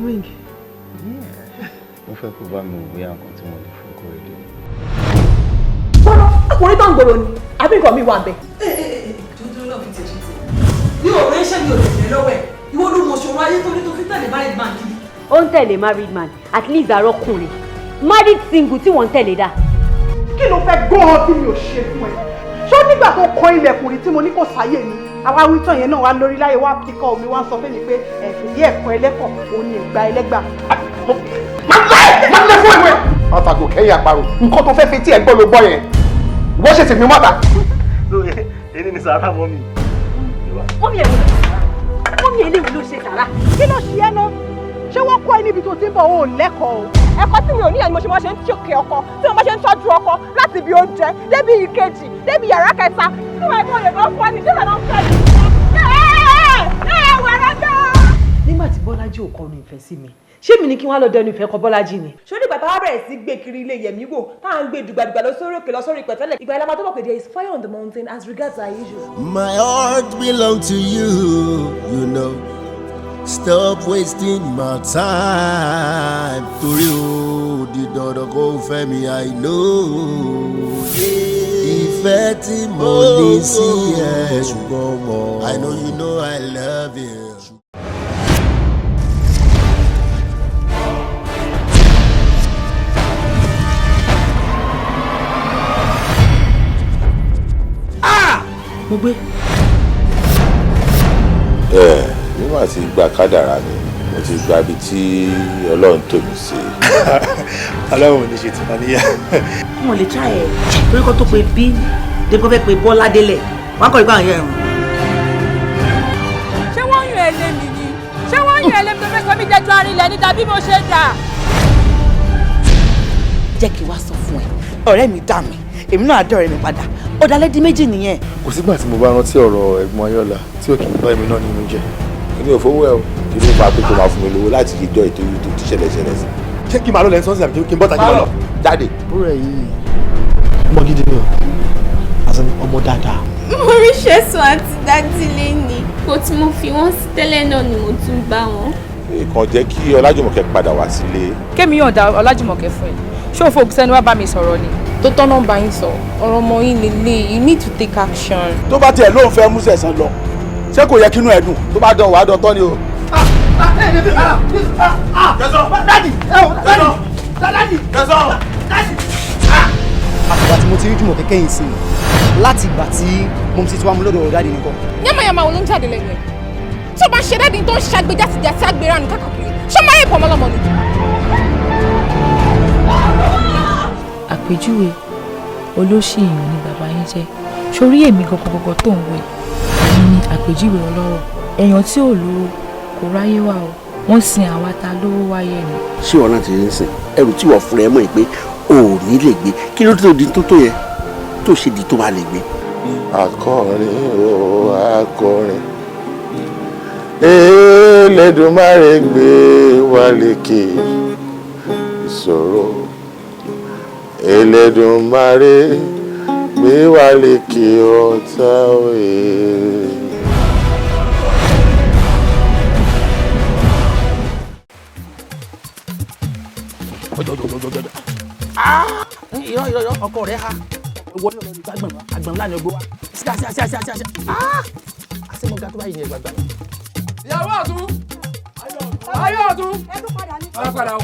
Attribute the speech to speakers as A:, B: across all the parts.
A: Ring.
B: Mo fẹ́ kó bá mi wò bóyá nǹkan tí mo lè fún Kóredé.
A: Gbọ́dọ̀ ọkùnrin tó ń gbòòrò ni àbí nǹkan mi wà bẹ́ẹ̀.
C: Tuntun náà fi tiẹ̀ ṣe tiẹ̀. Mi ò ránṣẹ́, mi ò lè tẹ̀lé lọ́wọ́ ẹ̀. Ìwọ ló mọ̀ ṣòro ayé tó ní tó fi tẹ̀lé married man kiri.
D: Ó ń tẹ̀lé married man, at least àrọ́kùnrin married single tí wọ́n ń tẹ̀lé dá.
A: Kí ló fẹ́ gan-an tí mi ò ṣe fún ẹ? Ṣó nígbà tó kan ilẹ̀kùn rí tí mo ní kò sáyè ni? Àwa wítọ̀ yẹn náà wá lórí láyé wá kíkọ́ omi wá ń sọ fún mi pé ẹ̀fìdí ẹ̀kọ́ ẹlẹ́kọ̀ òun ni ìgbà ẹlẹ́gbà.
E: Má lé fún ìwé. Ọ̀tàgò kẹ́yìn àparò, nǹkan tó fẹ́ fi tí ẹ gbọ́ ló gbọ́ yẹn. Ìwọ ṣe tèmi mọ́ta.
F: Èyí ni sàrà mọ́ mi.
D: Mọ́mí ẹ̀ mọ́mí ẹ̀ léwu ló ṣe sàrà.
A: Kí ló ṣe ẹ́ náà? Ṣé wọ́n kọ́ ẹ níbi tó ti ń bọ̀ o ò lẹ́kọ̀ọ́ o?
G: Ẹ̀kọ́ tí mi ò níyàn ni mo ṣe máa ṣe ń tìkẹ́ ọkọ, tí mo bá ṣe ń tọ́jú ọkọ láti ibi oúnjẹ débi ìkejì débi yàrá kẹta tí wọ́n ẹ̀kọ́ lè lọ́ fọ́ ni tí wọ́n lọ́ fẹ́ ni.
C: Nígbà tí Bọ́lájí ò kọnu ìfẹ́ sí mi, ṣé mi ni kí wọ́n á lọ dẹnu ìfẹ́ kọ Bọ́lájí ni?
G: Ṣé nígbà táwa bẹ̀rẹ̀ sí gbé kiri ilé yẹ̀mí wò, táà ń gbé dùgbàdùgbà lọ sórí òkè lọ sórí pẹ̀tẹ́lẹ̀, ìgbà ìlànà tó mọ̀ pé there is fire on the mountain as regards our issue.
H: My heart belongs to you, you know. Stop wasting my time. Torí o di dandan kó fẹ́ mi, I know. Ìfẹ́ tí mo ní sí ẹ ṣùgbọ́n mo. I know you know I love you.
C: Mo gbé.
I: Ẹ nígbà tí gba kádàrá ni mo ti gba ibi tí Ọlọ́run tò mí sí.
F: Ọlọ́run ò ní ṣe tiwa níyà.
J: Wọn lè try ẹ torí kó tó pe bí débi kó fẹ́ pe Bọ́lá délẹ̀ wọn kọ́ ìgbà yẹn rùn.
G: Ṣé wọ́n yàn ẹ́ lé mi ni? Ṣé wọ́n yàn ẹ́ lé mi tó fẹ́ sọ mí jẹ́jú arinlẹ̀ ní tàbí mo ṣe dà?
J: Jẹ́ kí wá sọ fún ẹ, ọ̀rẹ́ mi dà mí, èmi náà á dé ọ̀rẹ́ mi padà, ọ̀dàlẹ̀ di méjì nìyẹn.
F: Kò sígbà tí mo bá rántí ọ̀rọ̀ ẹ̀gbọ́n Ayọ̀lá tí ò kì í bá èmi náà nínú jẹ́.
I: Èmi ò fowó ẹ o, kí ló fà pé kó máa fún mi lówó láti ìjọ ètò yìí tó ti ṣẹlẹ̀ ṣẹlẹ̀ sí.
F: Ṣé kí n máa lọ lẹ́yìn sọ́nsìn àbí kí n bọ́ta kí n máa lọ?
I: Jáde.
F: Àbúrò ẹ̀ yìí ọmọ gidi ni o, as in ọmọ dáadáa.
K: Mo rí Ṣẹ̀sùn àti daddy lẹ́ni kó tí mo fi wọ́n sí tẹ́lẹ̀ náà ni mo tún bá wọn.
I: Kàn jẹ́ kí Ọlájùmọ̀kẹ́ padà wá sílé.
L: Kémi yọ̀ǹda Ọlájùmọ̀kẹ́ fún ẹ, ṣé o fògùn sẹ́ni wá bá mi sọ̀rọ̀ ni?
K: Tó tọ́nà bá yín sọ ọ̀rọ̀ ọmọ yín lélẹ̀, you need to take action.
E: Tó bá tiẹ̀ lóun fẹ́ mú sẹ̀sán lọ, ṣé kò yẹ kínú ẹ̀ dùn? Tó bá dán wàá dán tán ni o.
A: Daddy, daddy, daddy.
M: Àtìgbà tí mo ti rí Jùmọ̀kẹ́ kẹ́yìn sí mi, láti ìgbà tí mo ti wá mú lọ́dọ̀ daddy nìkan.
K: Yánmayànmá wo ló ń jáde lẹ́nu ẹ̀? Tó bá ṣe daddy tó ń ṣàgbéjásíjásí àgbéránu káàkiri, ṣé máa yẹ pọ̀ ọmọlọ́mọ ni?
L: Àpèjúwe olóṣì èèyàn ni bàbá yín jẹ́. Sórí èmi gangan tó ń wẹ̀ èmi ni àpèjúwe ọlọ́rọ̀. Èèyàn tí ò lówó kò ráyé wá o, wọ́n sin àwa ta lówó wáyé ni.
N: Ṣé ọ̀ràn ti ń sìn ẹrù tí wọ́n fúnra ẹ mọ̀ pé o ò ní lè gbé, kí ló tó di tó tó yẹ tó ṣe di tó máa lè gbé?
I: Akọrin o akọrin, Elédùmarè gbé wa lékè ìṣòro, Elédùmarè gbé wa lékè ọ̀tá òye.
J: Irọ́ irọ́ irọ́, ọkọ rẹ̀ ha ìwọ ní ọlọ́run gbàgbọ́n àgbọ̀n ńlá ni ọgbọ́n wa síá síá síá síá síá àṣemọ̀gá tó báyìí ní ẹgbàgbà.
O: Ìyàwó ọ̀tún, ayé ọ̀tún, padà o,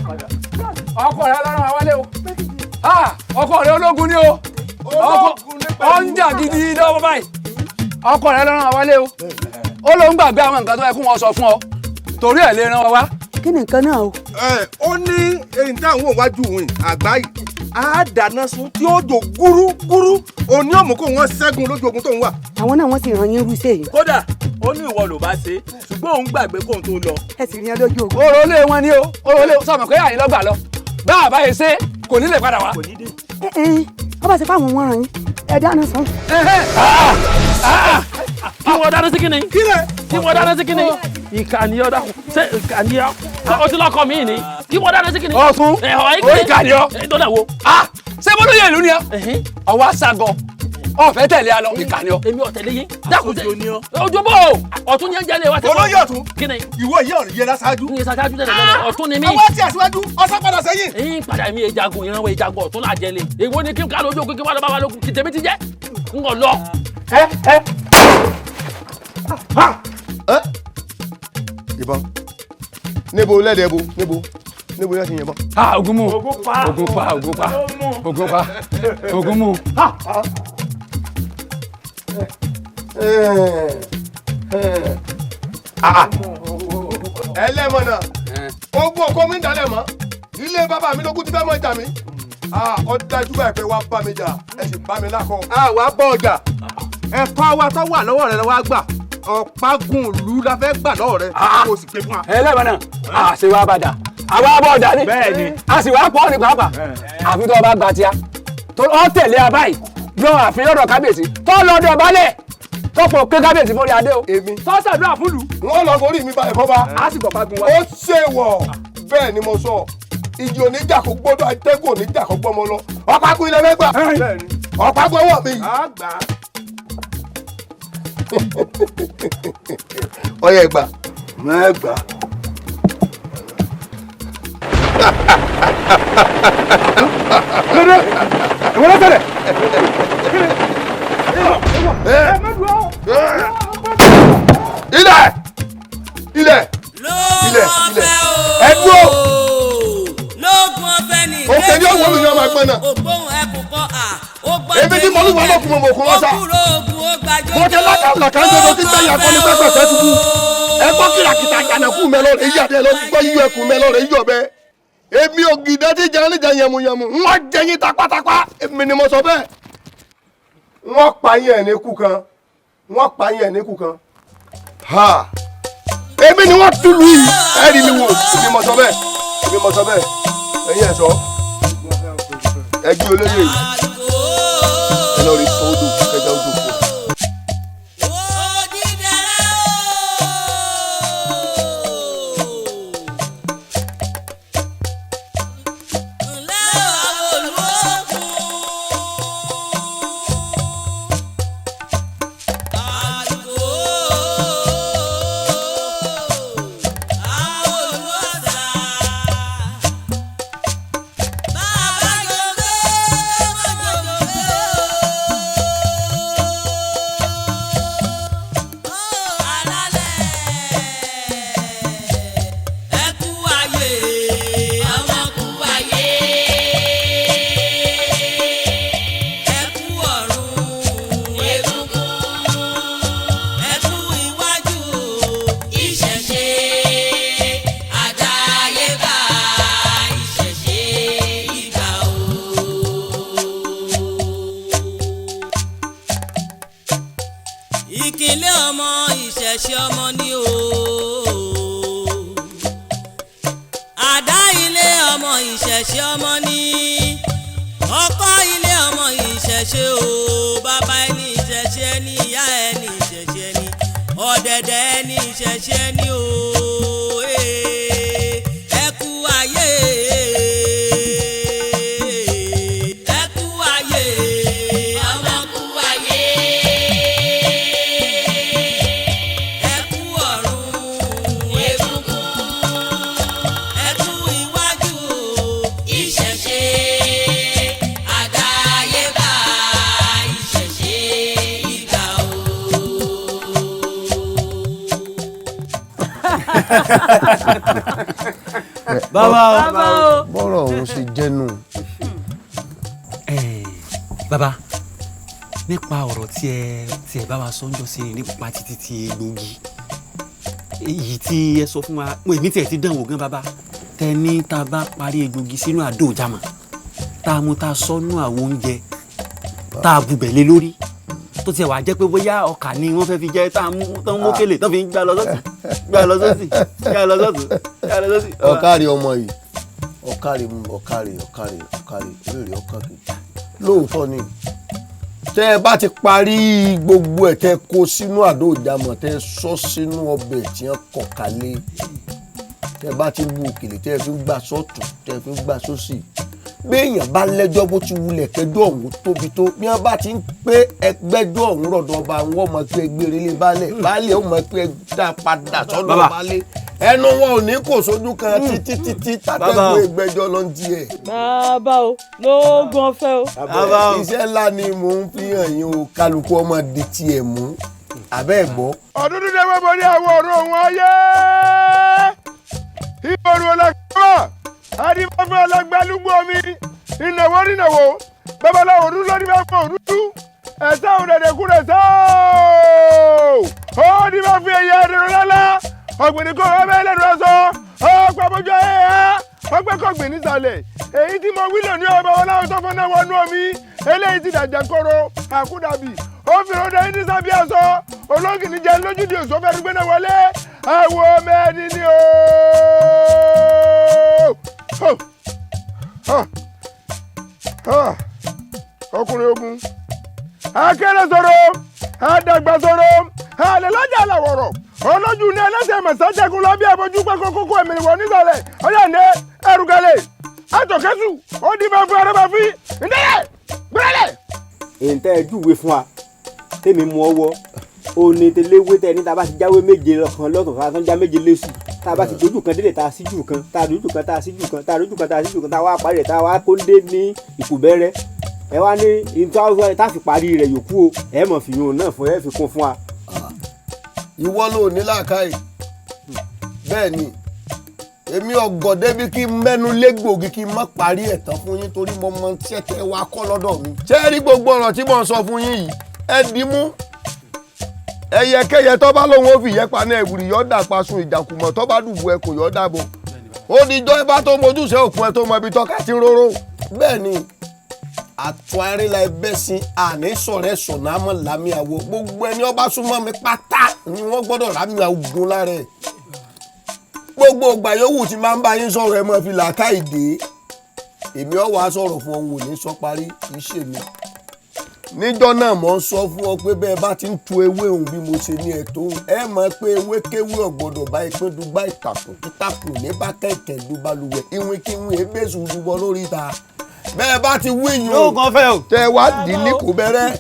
O: ọkọ rẹ lọ́rùn àwálé o, ọkọ rẹ ológun ni o, ọkọ ń jà gidi lọ́wọ́ báyìí, ọkọ rẹ lọ́rùn àwálé o, ó ló ń gbàgbé àwọn nǹkan tó yẹ kó wọn sọ fún ọ, torí ẹ̀ lè ràn wá wá.
M: Kí ni nǹkan náà o?
P: Ẹ ó ní eyín táwọn òun wájú òun àgbá yìí á dáná sun tí ó jò gúrúgúrú, òní òmù kó wọn ṣẹ́gun lójú ogun tó ń wà.
M: Àwọn náà wọ́n sì ràn yín rúṣẹ́ yìí.
O: Kódà ó ní ìwọ ló bá ṣe, ṣùgbọ́n òun gbàgbé kóun tó lọ.
M: Ẹ sì rí ẹ lójú ogun.
O: Oró lé wọn ni o, oró lé sọmọ pé àyìn lọ́gbà lọ, bá a bá yẹ ṣe kò ní lè padà wá.
M: Ẹ ẹ wọ́n bá ṣe fáwọn wọn ràn yín, ẹ dáná sun.
Q: Kí wọ́n dáná sí kíni? Kí wọ́n dáná sí kíni? Ìkànnì ọ̀dà ṣé ìkànnì ọ̀ o ti lọ́kọ mi ni? Kí wọ́n dáná sí kíni?
O: Ọ̀tún
Q: ó
O: ìkànnì ọ̀.
Q: Dọ́là wo?
O: Ṣé bó ló yẹ ìlú ni ẹ? Ọwọ́ aṣágọ Ọ̀fẹ́ tẹ̀lé a lọ ìkànnì ọ.
Q: Èmi ò tẹ̀lé yín. Dákun tẹ ojú bò ọ̀tún yẹn ń jẹ́ lé wa.
P: Olóyè ọ̀tún.
Q: Kíni.
P: Ìwọ yìí ọ̀rọ̀ yẹn láṣáájú.
Q: Ní ṣáájú tẹ̀lé lọ́nà ọ̀tún ni mí.
P: Àwọn tí aṣíwájú ọ̀sán padà sẹ́yìn.
Q: Ẹ̀yin padà mi ìjagun ìrànwọ́ ìjagun ọ̀tún là jẹ lé. Èwo ni kí n ká lójú ogun kí wọ́n lọ bá wa lógun kí tèmi ti jẹ́. N kò lọ.
P: Ìbọn níbo lẹ́dẹ̀ẹ́ bo níbo níbo yẹn ti yìnbọn.
O: Ah, ogun mú ogun pa ogun pa ogun pa ogun pa ogun mú.
P: Ẹlẹ́mọ̀nà ogun ọkọ mi ń dalẹ̀ mọ́ ilé bàbá mi lógún ti fẹ́ mọ́ ìjà mi ó dájú báyìí pé wàá bá mi jà ẹ sì bá mi lákọ.
E: Wàá bọ́ ọjà ẹ̀kọ́ wa tó wà lọ́wọ́ rẹ lọ́wọ́ gbà ọ̀págun ìlú la fẹ́ gbà lọ́wọ́ rẹ kó o sì pé fún wa.
O: Ẹlẹ́mọ̀nà a ṣe wá bàdà àwa bọ̀ ọ̀dà ni a sì wá pọ̀ ní pàápàá àfi tó o bá gba tíá tó ọ tẹ̀lé a báyìí lọ àfin lọ́dọ̀ kábíyèsí tó lọ́dọ̀ balẹ̀ tó fò ké kábíyèsí fórí adé o tó ṣàdúrà fúlù.
P: Wọ́n lọ forí mi balẹ̀ fọ́ba.
O: A sì gbọ̀pá gun wa.
P: Ó ṣe wọ̀ bẹ́ẹ̀ ni mo sọ ìjì oníjà kò gbọ́dọ̀ atẹ́gùn oníjà kò gbọ́mọ lọ ọ̀págun ilẹ̀ mẹ́gbà ọ̀págun ọwọ́ mi. Ọyẹ ẹgbà mẹ́gbà.
E: Lóde ìwọ ló tẹ̀lé.
P: Ilẹ̀ ilẹ̀ ilẹ̀ ilẹ̀ ẹ dúró.
C: Lóògùn ọ̀fẹ́ ni
P: Òkè ni ó wọlé ní ọmọ ẹgbẹ́ náà.
C: Ògbóhùn ẹkùn kọ́ à ó gbọ́
P: Èmi tí mo lù wọ́n lọ́kùn mọ̀ òkun lọ́sà.
C: Ó kúrò ogun ó gbàjọ́.
P: Mo ti lákàlàkà ń dodo tí gbẹ̀yìn akọni pẹ́pẹ́ fẹ́ tukú. Ẹ gbọ́ kìràkìtà jànàkú mẹ́ lọ́rẹ̀ yí adé lọ gbọ́ yíyọ ẹkùn mẹ́ lọ́rẹ̀ yíyọ bẹ́ẹ̀. Èmi ògìdá tí jẹun níjà yẹmuyẹmu wọ́n jẹ yín tapátapá èmi ni mo sọ bẹ́ẹ̀. Wọ́n pa yín ẹ̀ ní kú kan wọ́n pa yín ẹ̀ ní kú kan. Ha! Èmi ni wọ́n túlù yìí ẹ rí mi wò èmi mo sọ bẹ́ẹ̀ èmi mo sọ bẹ́ẹ̀ ẹ̀yin ẹ̀ sọ ẹgbẹ́ olóyè yìí ẹ lọ rí sọ odò kẹjá odò fún ọ.
C: Ìkìlẹ̀ ọmọ ìṣẹ̀ṣe ọmọ ni o. Àdá ilé ọmọ ìṣẹ̀ṣe ọmọ ni. Ọkọ ilé ọmọ ìṣẹ̀ṣe o. Bàbá ẹni ìṣẹ̀ṣe ẹni ìyá ẹni ìṣẹ̀ṣe ẹni. Ọ̀dẹ̀dẹ̀ ẹni ìṣẹ̀ṣe ẹni o. Ẹ kú ayé. Ẹ kú ayé. Ọmọ kú ayé. Ìṣẹ̀ṣe àdáyébá ìṣẹ̀ṣe ìgbà o.
R: Bàbá o.
C: Bàbá o.
H: Bọ́rọ̀ òun ṣe jẹ́nu.
R: Bàbá, nípa ọ̀rọ̀ tí ẹ bá wa sọ ń jọ sí nípa títí ti egbògi èyí tí ẹ sọ fún wa, èmi tí ẹ ti dán wò gan bàbá, tẹ ní tá a bá parí egbògi sínú àdó ìjàmà tá a mú tá a sọ nú àwọn oúnjẹ tá a bubẹ̀ lé lórí tó tiẹ̀ wá jẹ́ pé bóyá ọkà ni wọ́n fẹ́ fi jẹ tá a mú tán mú kélé tán fi ń gbá lọ sọ́tún gbá lọ sọ́tún gbá lọ sọ́tún gbá lọ sọ́tún.
H: Ọ̀kàrí ọmọ yìí ọ̀kàrí ọ̀kàrí ọ̀kàrí ọ̀kàrí olórí ọ̀kàrí lóòótọ́ ni tẹ́ ẹ bá ti parí gbogbo ẹ̀ tẹ́ kó sínú àdó ìjàmọ̀ tẹ́ sọ sínú ọbẹ̀ tí wọ́n kọ̀ kalẹ̀ tẹ́ bá ti bu òkèlè tẹ́ fi ń gbà sọ́tún tẹ́ fi ń gbà sósì
P: Béèyàn bá lẹ́jọ́ bó ti wulẹ̀ kẹjọ́ ọ̀hún tóbi tó, bí wọ́n bá ti ń pé ẹgbẹ́jọ́ ọ̀hún rọ̀dọ̀ ọba, wọn mọ̀ pé ẹgbẹ́rẹ́ lé baálẹ̀, baálẹ̀ ó mọ̀ pé ẹgbẹ́ padà sọ́dọ̀ baálẹ̀. Ẹnu wọn ò ní kò sójú kan títí títí tàtẹ́gùn ìgbẹ́jọ́ ló ń di ẹ̀.
S: Bàbá o, lóògùn ọ̀fẹ́ o.
P: Iṣẹ́ ńlá ni mò ń fi hàn yín o, kálukú ọmọ di tiẹ̀ mú, àbẹ́ ẹ̀ gbọ́.
E: Ọdún dídé wọ́n bọ̀ ní àwọn ọ̀rọ̀ òun ayé. Ìbòrò ọlọ́gbọ́n adìmọ́fẹ́ ọlọ́gbẹ́lúgbò mi, ìnáwó nínáwó, babaláwo òdúdú lórí bá fún òdúdú, ẹ̀sẹ̀ òdẹ̀dẹ̀kú rẹ̀ sọ́ọ̀. Ó ní bá fi ẹ̀yà ẹ̀dẹ̀rẹ̀ lọ́lá, ọ̀gbìnì kò rọ́ bẹ́ẹ̀ lẹ́nu ọ̀sọ́, ọ̀pọ̀ àbójú ẹ̀yà, ọgbẹ́ kọ̀gbìn nísàlẹ̀. Èyí tí mo wílò ní ọba ọláwọ̀ tó fọ́nà wọnú omi, eléyìí ti dàjà koro, àkúdàbì, ó fi ròdà yín ní sábẹ́ aṣọ, ológìní jẹ lójúdi òṣò fẹ́ẹ́ dúgbẹ́ náà wọlé, àwọ̀ mẹ́ni ni o. Ọkùnrin ogun, akéré sọ̀rọ̀, àdàgbà sọ̀rọ̀, àlè lọ́jà làwọ̀rọ̀, olójú ní ẹlẹ́sẹ̀ mọ̀sájẹ́kun lọ bí abojú pẹ́kọ́ kókó ẹ̀mí wọ̀ nísàlẹ̀, ọ̀yà ní ẹrùgẹ́lẹ̀, àtọ̀kẹ́sù, ó di bá fún arẹ́bà fún ǹdẹ́lẹ̀ gbẹ́lẹ̀.
T: Èyí tẹ́ ẹ júwe fún wa tèmi mú ọwọ́ òní tẹléwé tẹ ní tá a bá ti jáwé méje lọ́kàn lọ́tọ̀ tá a tún já méje lẹ́sù, tá a bá ti dojú kan délé tá a síjú kan, tá a dojú kan tá a síjú kan, tá a dojú kan tá a síjú kan, tá a wá parí rẹ̀ tá a wá kóńdé ní ìkùbẹ́rẹ́, ẹ wá ní ìtọ́ tá a fi parí rẹ̀ yòókù o, ẹ mọ̀ fi yún un náà fún ẹ fi kún fún wa.
P: Ìwọ ló ní làákàyè, bẹ́ẹ̀ ni èmi ọgọ débi kí mẹ́nu légbòogi kí n má parí ẹ̀ tán fún yín, torí mo mọ tí ẹ tẹ wá kọ́ lọ́dọ̀ mi. Ṣé ẹ rí gbogbo ọ̀rọ̀ tí mò ń sọ fún yín yìí, ẹ dì í mú. Ẹyẹkẹyẹ tó bá lóun ó fi ìyẹ́pa náà ẹ̀wùrì yọ́ dà pa sun ìjàkùmọ̀, tó bá dùbò ẹ kò yọ́ dàbò. Ó ní ijọ́ ẹ bá tó mojúṣe òkun ẹ tó mọ ibi tọ́ka ti róró. Bẹ́ẹ̀ ni àtọ̀ arìnlá ẹbẹ́ sin àní sọ̀rẹ́ sọ̀nà àmọ́ làmì àwọ̀, gbogbo ẹni ọba súnmọ́ mi pátá ni wọ́n gbọ́dọ̀ lámì àwògùn lára ẹ̀. Gbogbo ìgbà yòówù tí máa ń bá yín sọ̀rọ̀ ẹ máa fi làákàyè dé. Èmi ọ̀ wá sọ̀rọ̀ fún ọ̀hún ò ní sọ parí, kì í ṣe mi. Níjọ́ náà mo ń sọ fún ọ pé bẹ́ẹ̀ bá ti ń tu ewé òun bí mo ṣe ní ẹ̀ tó ẹ mọ̀ pé ewé kéwé ọ̀gbọ́dọ̀ bá ìpín dùgbà ìtàkùn títàkùn ní bá kẹ̀kẹ́ dùbalùwẹ̀ ìwìn kíwìn ebéṣù dùbọ̀ lórí ìta. Bẹ́ẹ̀ bá ti wí yùn tẹ wá dì ní kò bẹ̀rẹ̀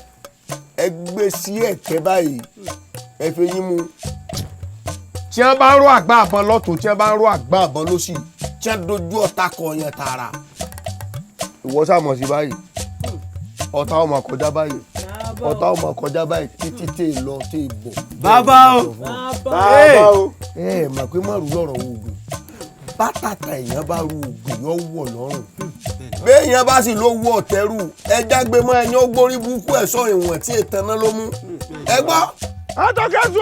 P: ẹ gbé sí ẹ̀kẹ́ báyìí ẹ fi yín mu. Tí wọ́n bá ń ró àgbá àbọn lọ́tún, tí wọ́n bá ń ró àgbá àbọn lósì, tí wọ́n dojú ọ̀tá kọ yẹn tààrà. Ìwọ sàmọ̀ sí báyìí, ọ̀tá ọmọ kọjá báyìí, ọ̀tá ọmọ kọjá báyìí títí tè lọ tè bọ̀.
T: Bàbá o, bàbá o.
P: Ẹ mọ̀ pé má rú lọ́rọ̀ oògùn, bátàtà èèyàn bá ru oògùn yóò wọ̀ lọ́rùn. Béèyàn bá sì ló wọ ọ̀tẹ́rù, ẹja gbé mọ́ ẹni ó gbórí burúkú ẹ̀ sọ ìwọ̀n tí ètàná ló mú. Ẹ gbọ́.
E: Àtọ̀kẹ́sù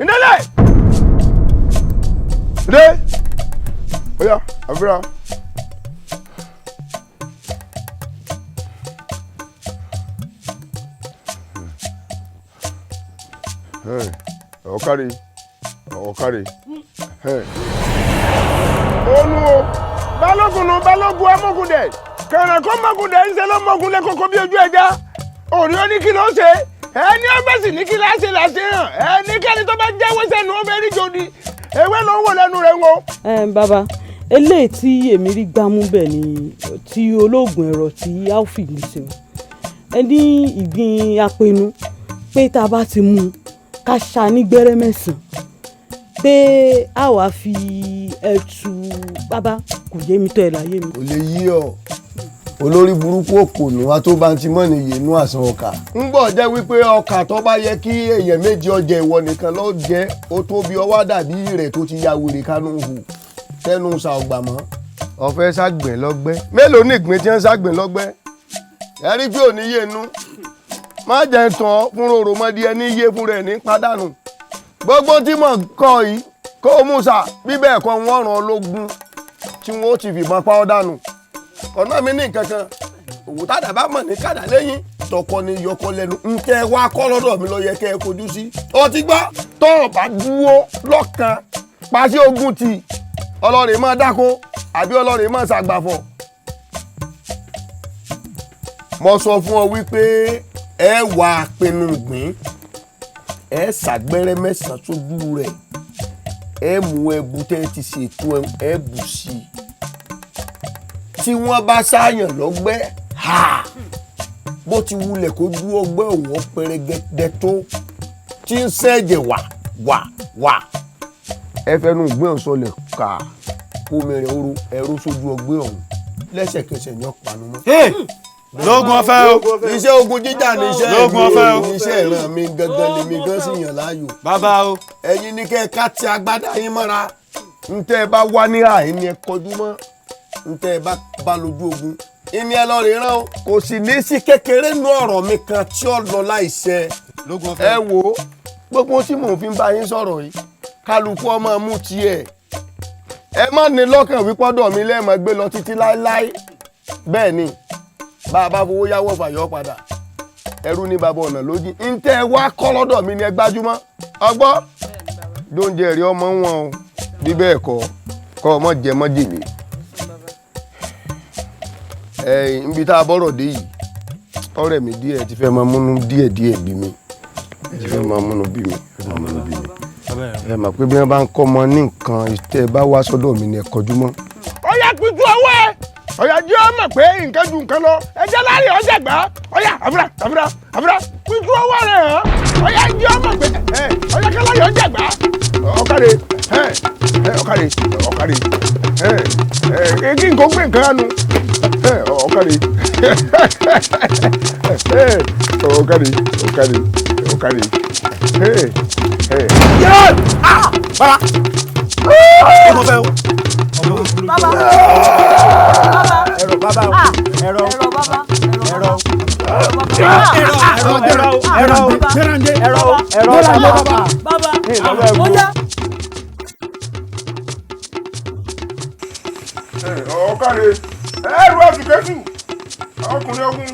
E: ìdílé. Dé. Oya, àfúrà. Ọ̀kàrí, ọ̀kàrí. Olú o, balógun nu balógun amógundẹ̀, kàràkọ́ mọ́gundẹ̀ ń ṣe lọ́mọ́gundẹ̀ kókó bí ojú ẹja. Òrí ó ní kí ló ṣe? Ẹni ọgbẹ́sì ní kí láṣẹ láṣẹ hàn, ẹnikẹ́ni tó bá jẹ́wọ́ sẹ́nu ó fẹ́ rí jòdì, ewé ló ń wò lẹ́nu rẹ̀ ń wo.
S: Bàbá, eléyìí tí èmi rí gbámú bẹ́ẹ̀ ni ti olóògùn ẹ̀rọ tí alfie ń ṣe, ẹni ìgbín apẹnu pé tá a bá ti mú un ká ṣa ní gbẹ́rẹ́ mẹ́sàn-án pé a wàá fi ẹ̀tù. Bàbá, kò yé mi tó ẹ̀ láyé mi.
P: Kò lè yí ọ, olórí burúkú òkònú wa tó bá ń ti mọ́ ní yénú àsan ọkà. Ń gbọ́ jẹ́ wípé ọkà tó bá yẹ kí èèyàn méjì ọjẹ́ ìwọ nìkan ló jẹ́, ó tó bí ọwọ́ dàbí rẹ̀ tó ti ya wèrè kánú hù tẹnu sa ọgbà mọ́. Ọ̀fẹ́ ságbìn lọ́gbẹ́, mélòó ní ìgbín tí ń ságbìn lọ́gbẹ́? Ẹ rí pé òní yénú, má jẹ́ tán fún òròmọdé ẹni yé fún rẹ̀ ní pàdánù. Gbogbo tí mò ń kọ́ yìí kó o mú sa, bí bẹ́ẹ̀ kọ́ wọ́n ràn ológun tí wọ́n ó ti fìbọn pa ọ́ dànù. Ọ̀nà mi ní nǹkan kan, òwò tádà bá mọ̀ ní kàdà lẹ́yìn tọkọ ni yọkọ lẹ́nu, ń tẹ́ wá kọ́ lọ́dọ̀ mi lọ yẹ kẹ́ ẹ kojú sí. Ó ti gbọ́, tó o bá dúró lọ́kàn pàṣẹ ogun ti ọlọ́rẹ̀ máa dáko àbí ọlọ́rẹ̀ máa ṣàgbàfọ̀. Mo sọ fún ọ wípé ẹ wà pinnu gbìn, ẹ ṣàgbẹ́rẹ́ mẹ́sàn-án sójú rẹ̀, ẹ mú ẹbu tẹ́ ẹ ti ṣètò ẹ bù sí i. Tí wọ́n bá sáyàn lọ́gbẹ́, ha, bó ti wulẹ̀ kó dú ọgbẹ́ òun pẹrẹgẹdẹ tó tí ń sẹ́jẹ̀ wà wà wà. Ẹ fẹnu ìgbẹ́ ọ̀hún sọlẹ̀ ká kó mẹ́rin oró ẹ̀rọ sójú ọgbẹ́ ọ̀hún lẹ́sẹ̀kẹsẹ̀ ní ọ̀pánu mọ́.
E: Lóògùn ọ̀fẹ́ o.
P: Iṣẹ́ ogun jíjà ni iṣẹ́
E: Lóògùn ọ̀fẹ́ o.
P: mi, iṣẹ́ ìran mi gangan lèmi gan sì yàn láàyò.
E: Bàbá o.
P: Ẹ̀yin ní kẹ́ ẹ ká ti agbádá yín mọ́ra. Ntẹ́ ẹ bá wá ní àyín ni ẹ kọjú mọ́. Ntẹ́ ẹ bá bá lójú ogun. Ìní ẹ lọ rè rán o. Kò sì ní sí kékeré nú ọ̀rọ̀ mi kan tí ó lọ láìṣẹ.
E: Lóògùn ọ̀fẹ́.
P: Ẹ wo gbogbo tí mò ń fi bá yín sọ̀rọ̀ yìí, kálukú ọmọ mú tiẹ̀. Ẹ má ní lọ́kàn wípé ọ̀dọ̀ mi lẹ́ẹ̀mọ́ gbé lọ títí láéláé. Bẹ́ẹ̀ ni, bá a bá fowó yáwó fàyọ́ padà, ẹrú ní bàbá ọ̀nà lójì. Ntẹ́ ẹ wá kọ́ lọ́dọ̀ mi ni ẹ gbájúmọ́. Ọgbọ́ lóúnjẹ rí ọmọ wọn o, bí bẹ́ẹ̀ kọ́ kọ́ ọmọ jẹ mọ́ jèlé. Ẹ níbi tá a bọ́rọ̀ dé yìí, ọ̀rẹ́ mi díẹ̀ ti fẹ́ máa múnú díẹ̀ díẹ̀ bí mi. Ti fẹ́ máa múnú bí mi, fẹ́ máa múnú bí mi. Ẹ mọ̀ pé bí wọ́n bá ń kọ́ ọmọ ní nǹkan tẹ́ ẹ bá wá sọ́dọ̀ mi ni ẹ kọjú mọ́.
E: Ó yá pitú ọwọ́ ẹ, ọ̀yà jẹ́ ọ mọ̀ pé nǹkan ju nǹkan lọ, ẹ jẹ́ láàrin ọjà gbà á, ọ̀yà àfúrà àfúrà àfúrà pitú ọwọ́ rẹ̀ hàn, ọ̀yà jẹ́ ọ mọ̀ pé ẹ ọ̀yà kí láàrin ọjà gbà á, ọ̀kàrẹ̀ ẹ ẹ ọ̀kàrẹ̀ ọ̀kàrẹ̀ ẹ ẹ kí nǹkan gbé nǹkan ránu ẹ ọ̀kàrẹ̀ ẹ ọ̀kàrẹ̀ ọ̀kàrẹ̀ ọ̀kàrẹ̀ ẹ ẹ.
J: Yé! Ah! Bàbá! Ọmọ fẹ́ o.
G: Bàbá.
T: Ẹ̀rọ bàbá o. Ẹ̀rọ.
G: Ẹ̀rọ bàbá.
T: Ẹ̀rọ.
G: Ẹ̀rọ
T: Ẹ̀rọ ẹ̀rọ ẹ̀rọ ẹ̀rọ ẹ̀rọ bàbá.
G: Bàbá.
T: Bàbá.
G: Ó yá.
E: Ọ̀kàrẹ̀ ẹ̀rù ẹ̀sùkẹ́sù ọkùnrin ogun.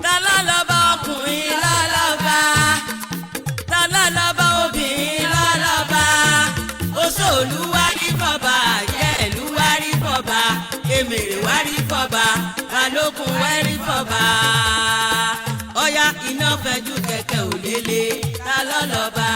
C: Lálọ́ba ọkùnrin lálọ́ba, lálọ́ba obìnrin lálọ́ba, oṣòlú wá rí fọba, àjẹ́lú wá rí fọba, èmèrè wá rí fọba, balógun wá rí fọba. Ọya iná fẹjú kẹ̀kẹ́ ò lélẹ̀, lálọ́ba.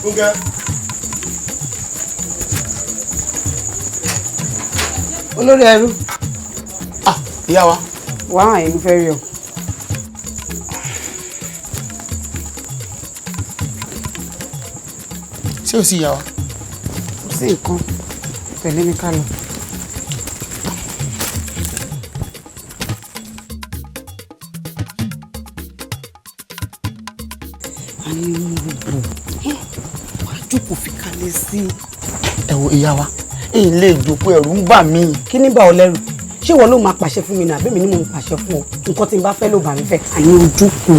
P: Fúnkẹ́.
S: Olórí ẹrú.
J: Ìyá wa.
S: Wá àyè fẹ́ rí ọ.
J: Ṣé o sì ìyá wa?
S: Kò sí nǹkan, tẹ̀lé mi ká lọ. A ní mú bò wá jókòó fi kalẹ̀ sí i.
J: Ẹ wo ìyá wa, èyí lè jókòó, ẹ̀rù ń bà mí.
S: Kí ní bà ọ́ lẹ́rù? Ṣé ìwọ ló máa pàṣẹ fún mi ní àbí mi ni mò ń pàṣẹ fún ọ? Nǹkan tí n bá fẹ́ ló bà mí fẹ́. Àní ojú kò.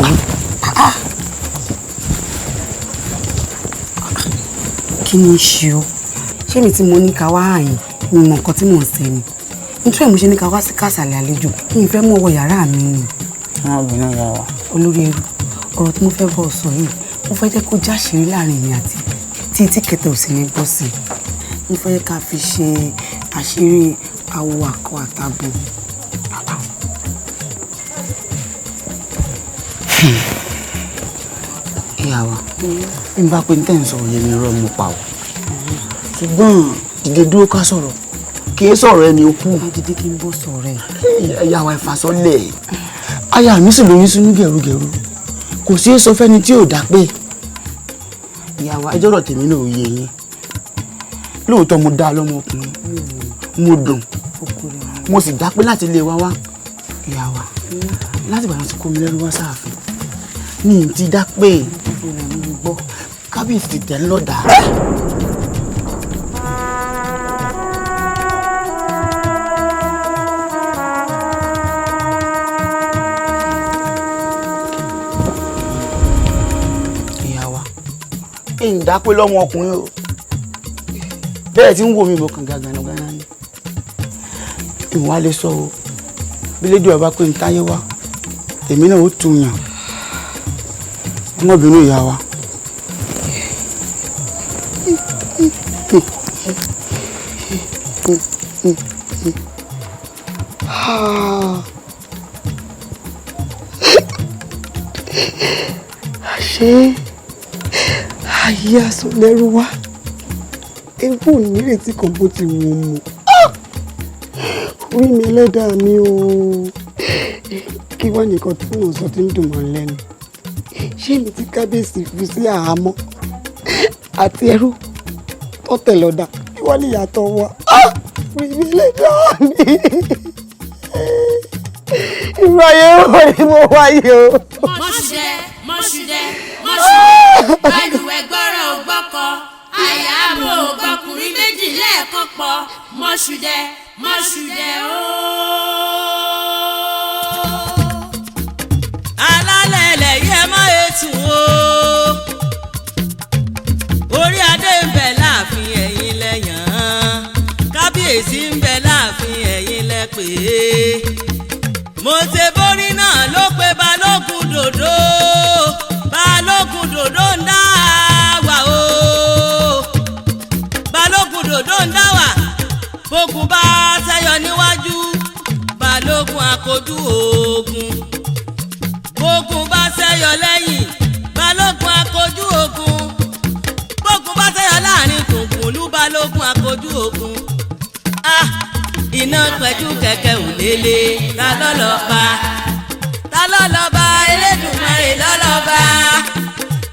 S: Kí ni í ṣe ọ? Ṣé mi tí mo ní ká wá àyìn mi mọ nǹkan tí mò ń ṣe ni? Nítorí ẹ̀ mo ṣe ní ká wá sí kàsàlẹ̀ àlejò, kí n fẹ́ mú ọwọ́ yàrá mi ni.
J: Má bínú ìyá wa.
S: Olórí ẹrú, ọ̀rọ̀ tí mo fẹ́ bọ́ sọ yìí, mo fẹ́ jẹ́ kó jáṣìírí láàrin mi àti tí tí kẹtẹ ò sì ní gbọ́ sí i. Mo fẹ́ ká fi ṣe àṣírí awo akọ àtabo.
J: Ìyá wa, bí n bá pe ní tẹ̀ ń sọ̀rọ̀ yẹn mi rọ́ mo pa o. Ṣùgbọ́n dìde dúró ká sọ̀rọ̀, kì í sọ̀rọ̀ ẹni ó kú.
S: Dìde kí n bọ́ sọ̀rọ̀ ẹ̀.
J: Ìyá wa, ìfàsọ́lẹ̀. Aya mi sì lóyún sínú gẹ̀rúgẹ̀rú. Kò sí sọ fẹ́ni tí ò dá pé. Ìyá wa, ẹjọ́ rọ̀ tèmi náà ò yé yín. Lóòótọ́ mo dá lọ́mọkùnrin, mo dùn, mo sì dá pé láti ilé wa wá. Ìyá wa, láti ìgbà tí kò mi lẹ́rú wá sáàfin ní ti dá pé kábíyèsí ti tẹ̀ ń lọ́dà. Ìyá wa, ń dá pé lọ́mọ ọkùnrin o, bẹ́ẹ̀ tí ń wò mí mo kàn gàgànà gánà ni ìwà lè sọ o. Bí lédùn ọba pé ń táyé wá, èmi náà ó tún yàn. Ọmọbìnrin ìyá wa.
S: Àṣé ayé asọ̀lẹ́rú wá, ewu nírètí kan bó ti wù ú mọ́. Orí mi, ẹlẹ́dàá mi o, kí wá nìkan tí mò ń sọ tí ń dùn mọ́ lẹ́nu? Ṣé mi tí kábíyèsí fi sí àhámọ́ àti ẹrú tó tẹ̀ lọ́dà, kí wá níyàtọ̀ wa? Orí mi, ẹlẹ́dàá mi, irú ayé wo ni mo wáyé o.
U: Mọ̀ṣúdẹ, mọ̀ṣúdẹ, mọ̀ṣúdẹ, balùwẹ̀ gbọ́rọ̀ gbọ́kọ, àyàbò gbọ́kùnrin méjì lẹ́ẹ̀kan pọ̀, mọ̀ṣúdẹ, mọ̀ṣúdẹ ooo.
C: Alálẹ̀ ilẹ̀ yìí, ẹ má ètù o. Orí adé ń bẹ láàfin, ẹ̀yin lẹ́yàn án. Kábíyèsí ń bẹ láàfin, ẹ̀yin lẹ pè é. Mo ṣe borí náà ló pe balógun dòdò. Balógun dòdò ń dá wà o. Balógun dòdò ń dá wà. Bógun bá ṣẹ́yọ níwájú, balógun àkojú ogun. Bógun bá ṣẹ́yọ lẹ́yìn, balógun àkojú ogun. Bógun bá ṣẹ́yọ láàrin gbùngbùn lú, balógun àkojú ogun. Ah, iná pẹ̀jú kẹ̀kẹ́ ò lélẹ̀. Ta lọ́lọ́ba? Ta lọ́lọ́ba? Elédùmarè lọ́lọ́ba.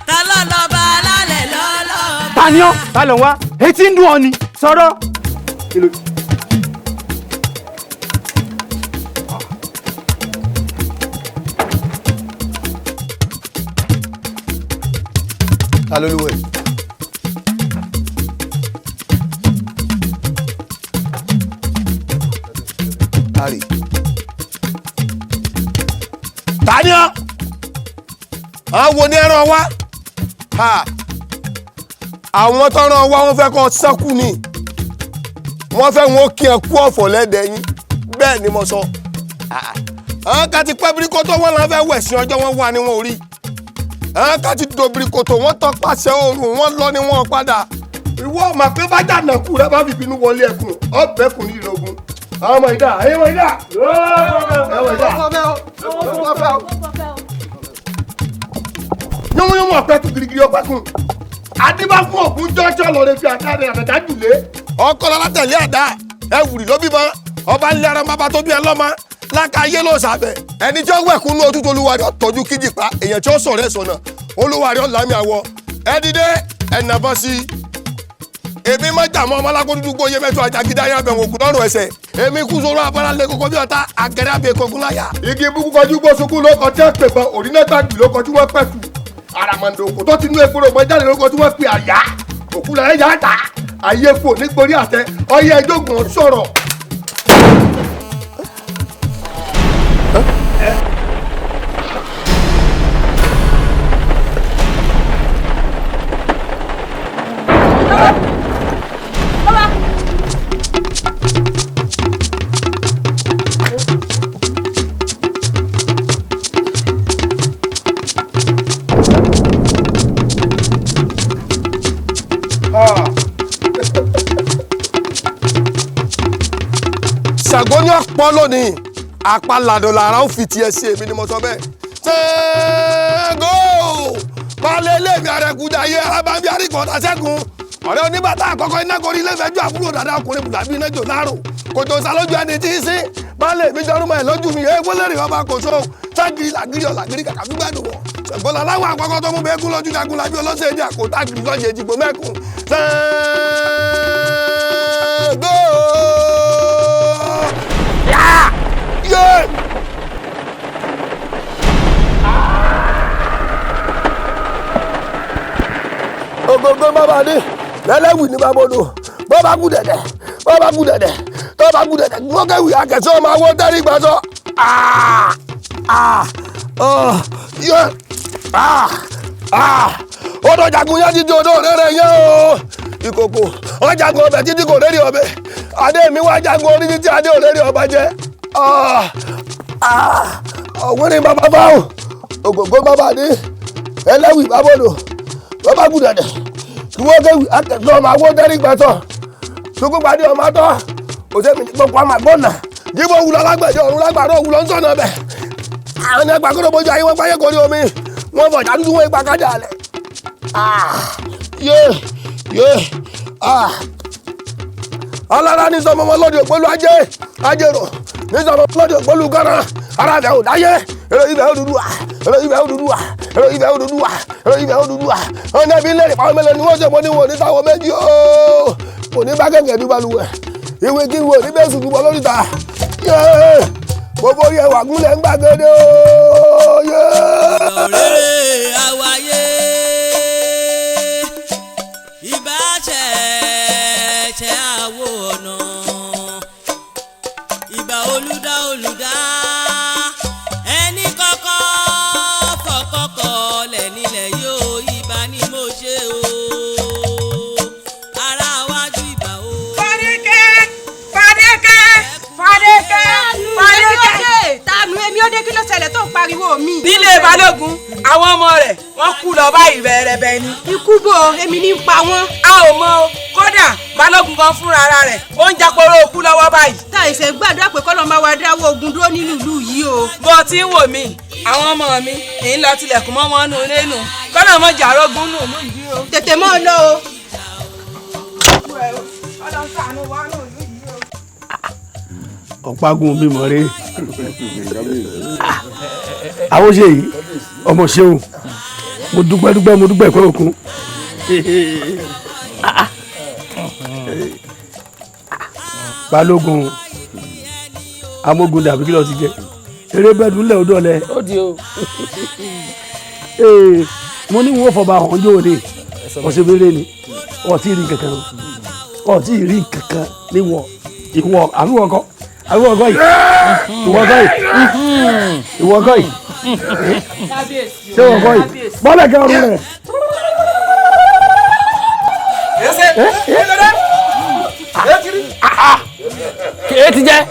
C: Ta lọ́lọ́ba? Alálẹ̀ lọ́lọ́ba.
V: Ta ni ọ́? Ta ló ń wá? Etí ń dùn ọ ni, sọ̀rọ̀.
P: Ta ló lúwẹ̀? Ari. Ta ni ọ́? Àwọn wo ni ẹran wá? Ha! Àwọn tọ́ran wá, wọ́n fẹ́ kọ́ sẹ́kù ni. Wọ́n fẹ́ wọn kí ẹ kú ọ̀fọ̀ lẹ́dẹ̀ẹ́ yín. Bẹ́ẹ̀ ni mo sọ. Àwọn kan ti pẹ́ birikoto, wọn làwọn fẹ́ wẹ̀ sí ọjọ́, wọn wà ní wọn ò rí. Àwọn kan ti do birikoto, wọ́n tọpasẹ̀ oòrùn, wọ́n lọ ní wọn padà. Ìwọ ọmọ pé bá jàǹdà kú rẹ bá fi bínú wọlé ẹkùn, ọbẹ̀ kùn ní ìlógún. Àwọn ọmọ ìdá, ẹ̀yin ọmọ ìdá, ẹ̀wọ̀n ìdá. Yánwó ọ̀pẹ kún girigiri ọ̀pẹ kún. Adébá fún ògùn jọ́jọ́ lọ́ọ́ fi àdá rẹ̀ àdá jùlé. Ọkọ lọ́la tẹ̀lé àdá ẹ wùrì ló bímọ ọba ńlẹ̀ ara bàbá tó bí ẹ lọ́mọ lákàáyé ló sàbẹ̀. Ẹni tí ó wẹ̀kú ní òtútù olúwa rẹ̀ tọ́jú kíjì pa èèyàn tí ó sọ̀rọ̀ ẹ̀ sọ̀nà olúwa rẹ̀ ọ̀làmì àwọ̀ ẹ dìde ẹ nàbọ̀ sí i. Èmi má jà mọ́ ọmọlákó dúdú gbóyè mẹ́tọ́ àjàgídá yẹn abẹ̀wò ògùn lọ́rùn ẹsẹ̀. Èmi kú sóró abọ́lá lé kókó bí ọ̀tá àgẹ̀rẹ́ àbẹ̀ kókó láyà. Igi búkú kọjú gbó sunkún ló kọjá pèpọ̀ òrìnàgbà gbì ló kọjú wọ́n pẹ̀tù. Àràmàǹdà òkú tó ti nú egbòrò mọ́ jáde ló kọjú wọ́n pe àyà. Òkú la ẹ̀yà ta. Ayé fò nítorí àtẹ ọyẹ ẹjọ́gùn sọ̀rọ̀. Ṣàngó ní ọ̀pọ̀ lónìí apalàdọ̀ làrá ó fi tiẹ̀ sí èmi ni mo sọ bẹ́ẹ̀. Ṣàngó balẹ̀ ilé mi Arẹ̀kújayé arábàbí àríkọ̀ọ́dà ṣẹ́gun ọ̀rẹ́ oníbàtà àkọ́kọ́ iná gorí ilé ìfẹ́jú àbúrò dàda ọkùnrin bùdàbí iná jò láàrò kòtò sálójú ẹni tí í sí balẹ̀ mi jọrùmọ̀ ẹ̀ lójú mi eégún lérè ọba kò so ságiri làgiri ọ̀làgiri kàkà gbígbàdùn wọ̀ Ṣàngó làláwọ̀ àkọ́kọ́ tó mú bẹ́ẹ̀ kú lójú jagun làbí ọlọ́sẹ̀ èdè àkótá gírí lọ́jẹ̀ èjìgbò mẹ́kùn Ṣàngó. Yeah! Ogogo bàbá ní lẹ́lẹ́wì ní bàbá odò bàbá kú dẹ̀dẹ̀ bàbá kú dẹ̀dẹ̀ bàbá kú dẹ̀dẹ̀ gbọ́kẹ́wì akẹ́sọ́ ọmọ àwọn tẹ́rì gbàsọ́. Odò jagun yẹn títí odò rere yẹn o ìkòkò wọ́n jagun ọbẹ̀ títí kò rere ọbẹ̀ adé mi wá jagun orí títí adé ò rere ọba jẹ́ ọ̀wọ́n ní bàbá fáwọn ògògó bàbá ní ẹlẹ́wì bàbá odò bàbá kú dẹ̀dẹ̀ kí wọ́n kéwì akẹ́kọ̀ọ́ ọmọ àwọn tẹ́rì gbàtọ̀ sukú padì ọmọ atọ́ òsèmi ní gbọ́kọ̀ àmà gbọ́nà jíbó wulọ̀ lágbẹ̀dẹ ọ̀run lágbàdo wulọ̀ ńsọ̀nà bẹ̀ àwọn ní ẹgbàá kúrò bójú ayé wọn gbáyé kórè omi wọn fọ̀jà dúdú wọn ipa kájà lẹ̀ yé yé alára ní sọmọ wọn lóde ògbólú ajé ajérò ní sọmọ wọn lóde ògbólú gánà ara rẹ ò dáyé èrò ibẹ̀ Odùduwà èrò ibẹ̀ Odùduwà èrò ibẹ̀ Odùduwà èrò ibẹ̀ Odùduwà ọ̀nà ibi lẹ́rìí pàwọn mélòó ni wọ́n ṣe mọ́ ní wọn ò ní sáwọn méjì ooo kò ní bá kẹ̀kẹ́ dúbalùwẹ̀ ìwé kí wo ní bẹ́ẹ̀ sùn dúbọ̀ lórí ta yéé gbogbo orí ẹwà gúnlẹ̀ ń gbàgede ooo yéé.
C: ọ̀rẹ́rẹ́ àwáyé ìbáṣẹ̀ṣẹ̀ àwọ̀ ọ̀nà ìbà olùdá olùdá ẹni kọ́kọ́ fọkọ́kọ́ lẹ̀ nílẹ̀ yóò ìbà ni mo ṣe o ara wájú ìbà o.
G: Fadékẹ́ Fadékẹ́ Fadékẹ́ Fadékẹ́ tanu èmi ó dé kí ló ṣẹlẹ̀ tó ń pariwo mi.
B: Nílé Balógun àwọn ọmọ rẹ̀ wọ́n kú lọ báyìí rẹ̀rẹ̀bẹ̀ ni.
G: Ikú bo èmi ní pa wọ́n.
B: A ò mọ o kódà Balógun gan fúnra ara rẹ̀ ó ń jàporó okú lọ́wọ́ báyìí.
G: Ta ìṣe gbàdúrà pé kọ́lọ́ máa wá dáwọ́ ogun dúró nínú ìlú yìí o.
B: Bó o ti ń wò mí àwọn ọmọ mi ń lọ tilẹ̀kùn mọ́ wọn nù lẹ́nu kọ́nà mọ́ jàrógún nù ìlú yìí o.
G: Tètè mọ́ ọ lọ o.
Q: Ọ̀págun mi mọ̀ rẹ́ àwọn ṣe yìí ọmọ ṣeun mo dúpẹ́ dúpẹ́ mo dúpẹ́ ìpẹ́ òkun Balógun amógun dàbí kí ló ti jẹ eré bẹ́ẹ̀dù ńlẹ̀ odò ọ̀lẹ́
O: ó di o.
Q: mo ní wọn fọba àwọn ọjọ́ òní ọ̀sẹ̀ wéré ni ọ̀tí rí kankan ọ̀tí rí kankan níwọ̀ ìwọ àbí wọ́n kọ́ àbí wọ́n kọ́ yìí ìwọ kọ́ yìí ìwọ kọ́ yìí ṣé wọ́n kọ́ yìí bọ́lẹ̀ kẹ́ ọ̀run rẹ̀.
O: Kèé ti jẹ́.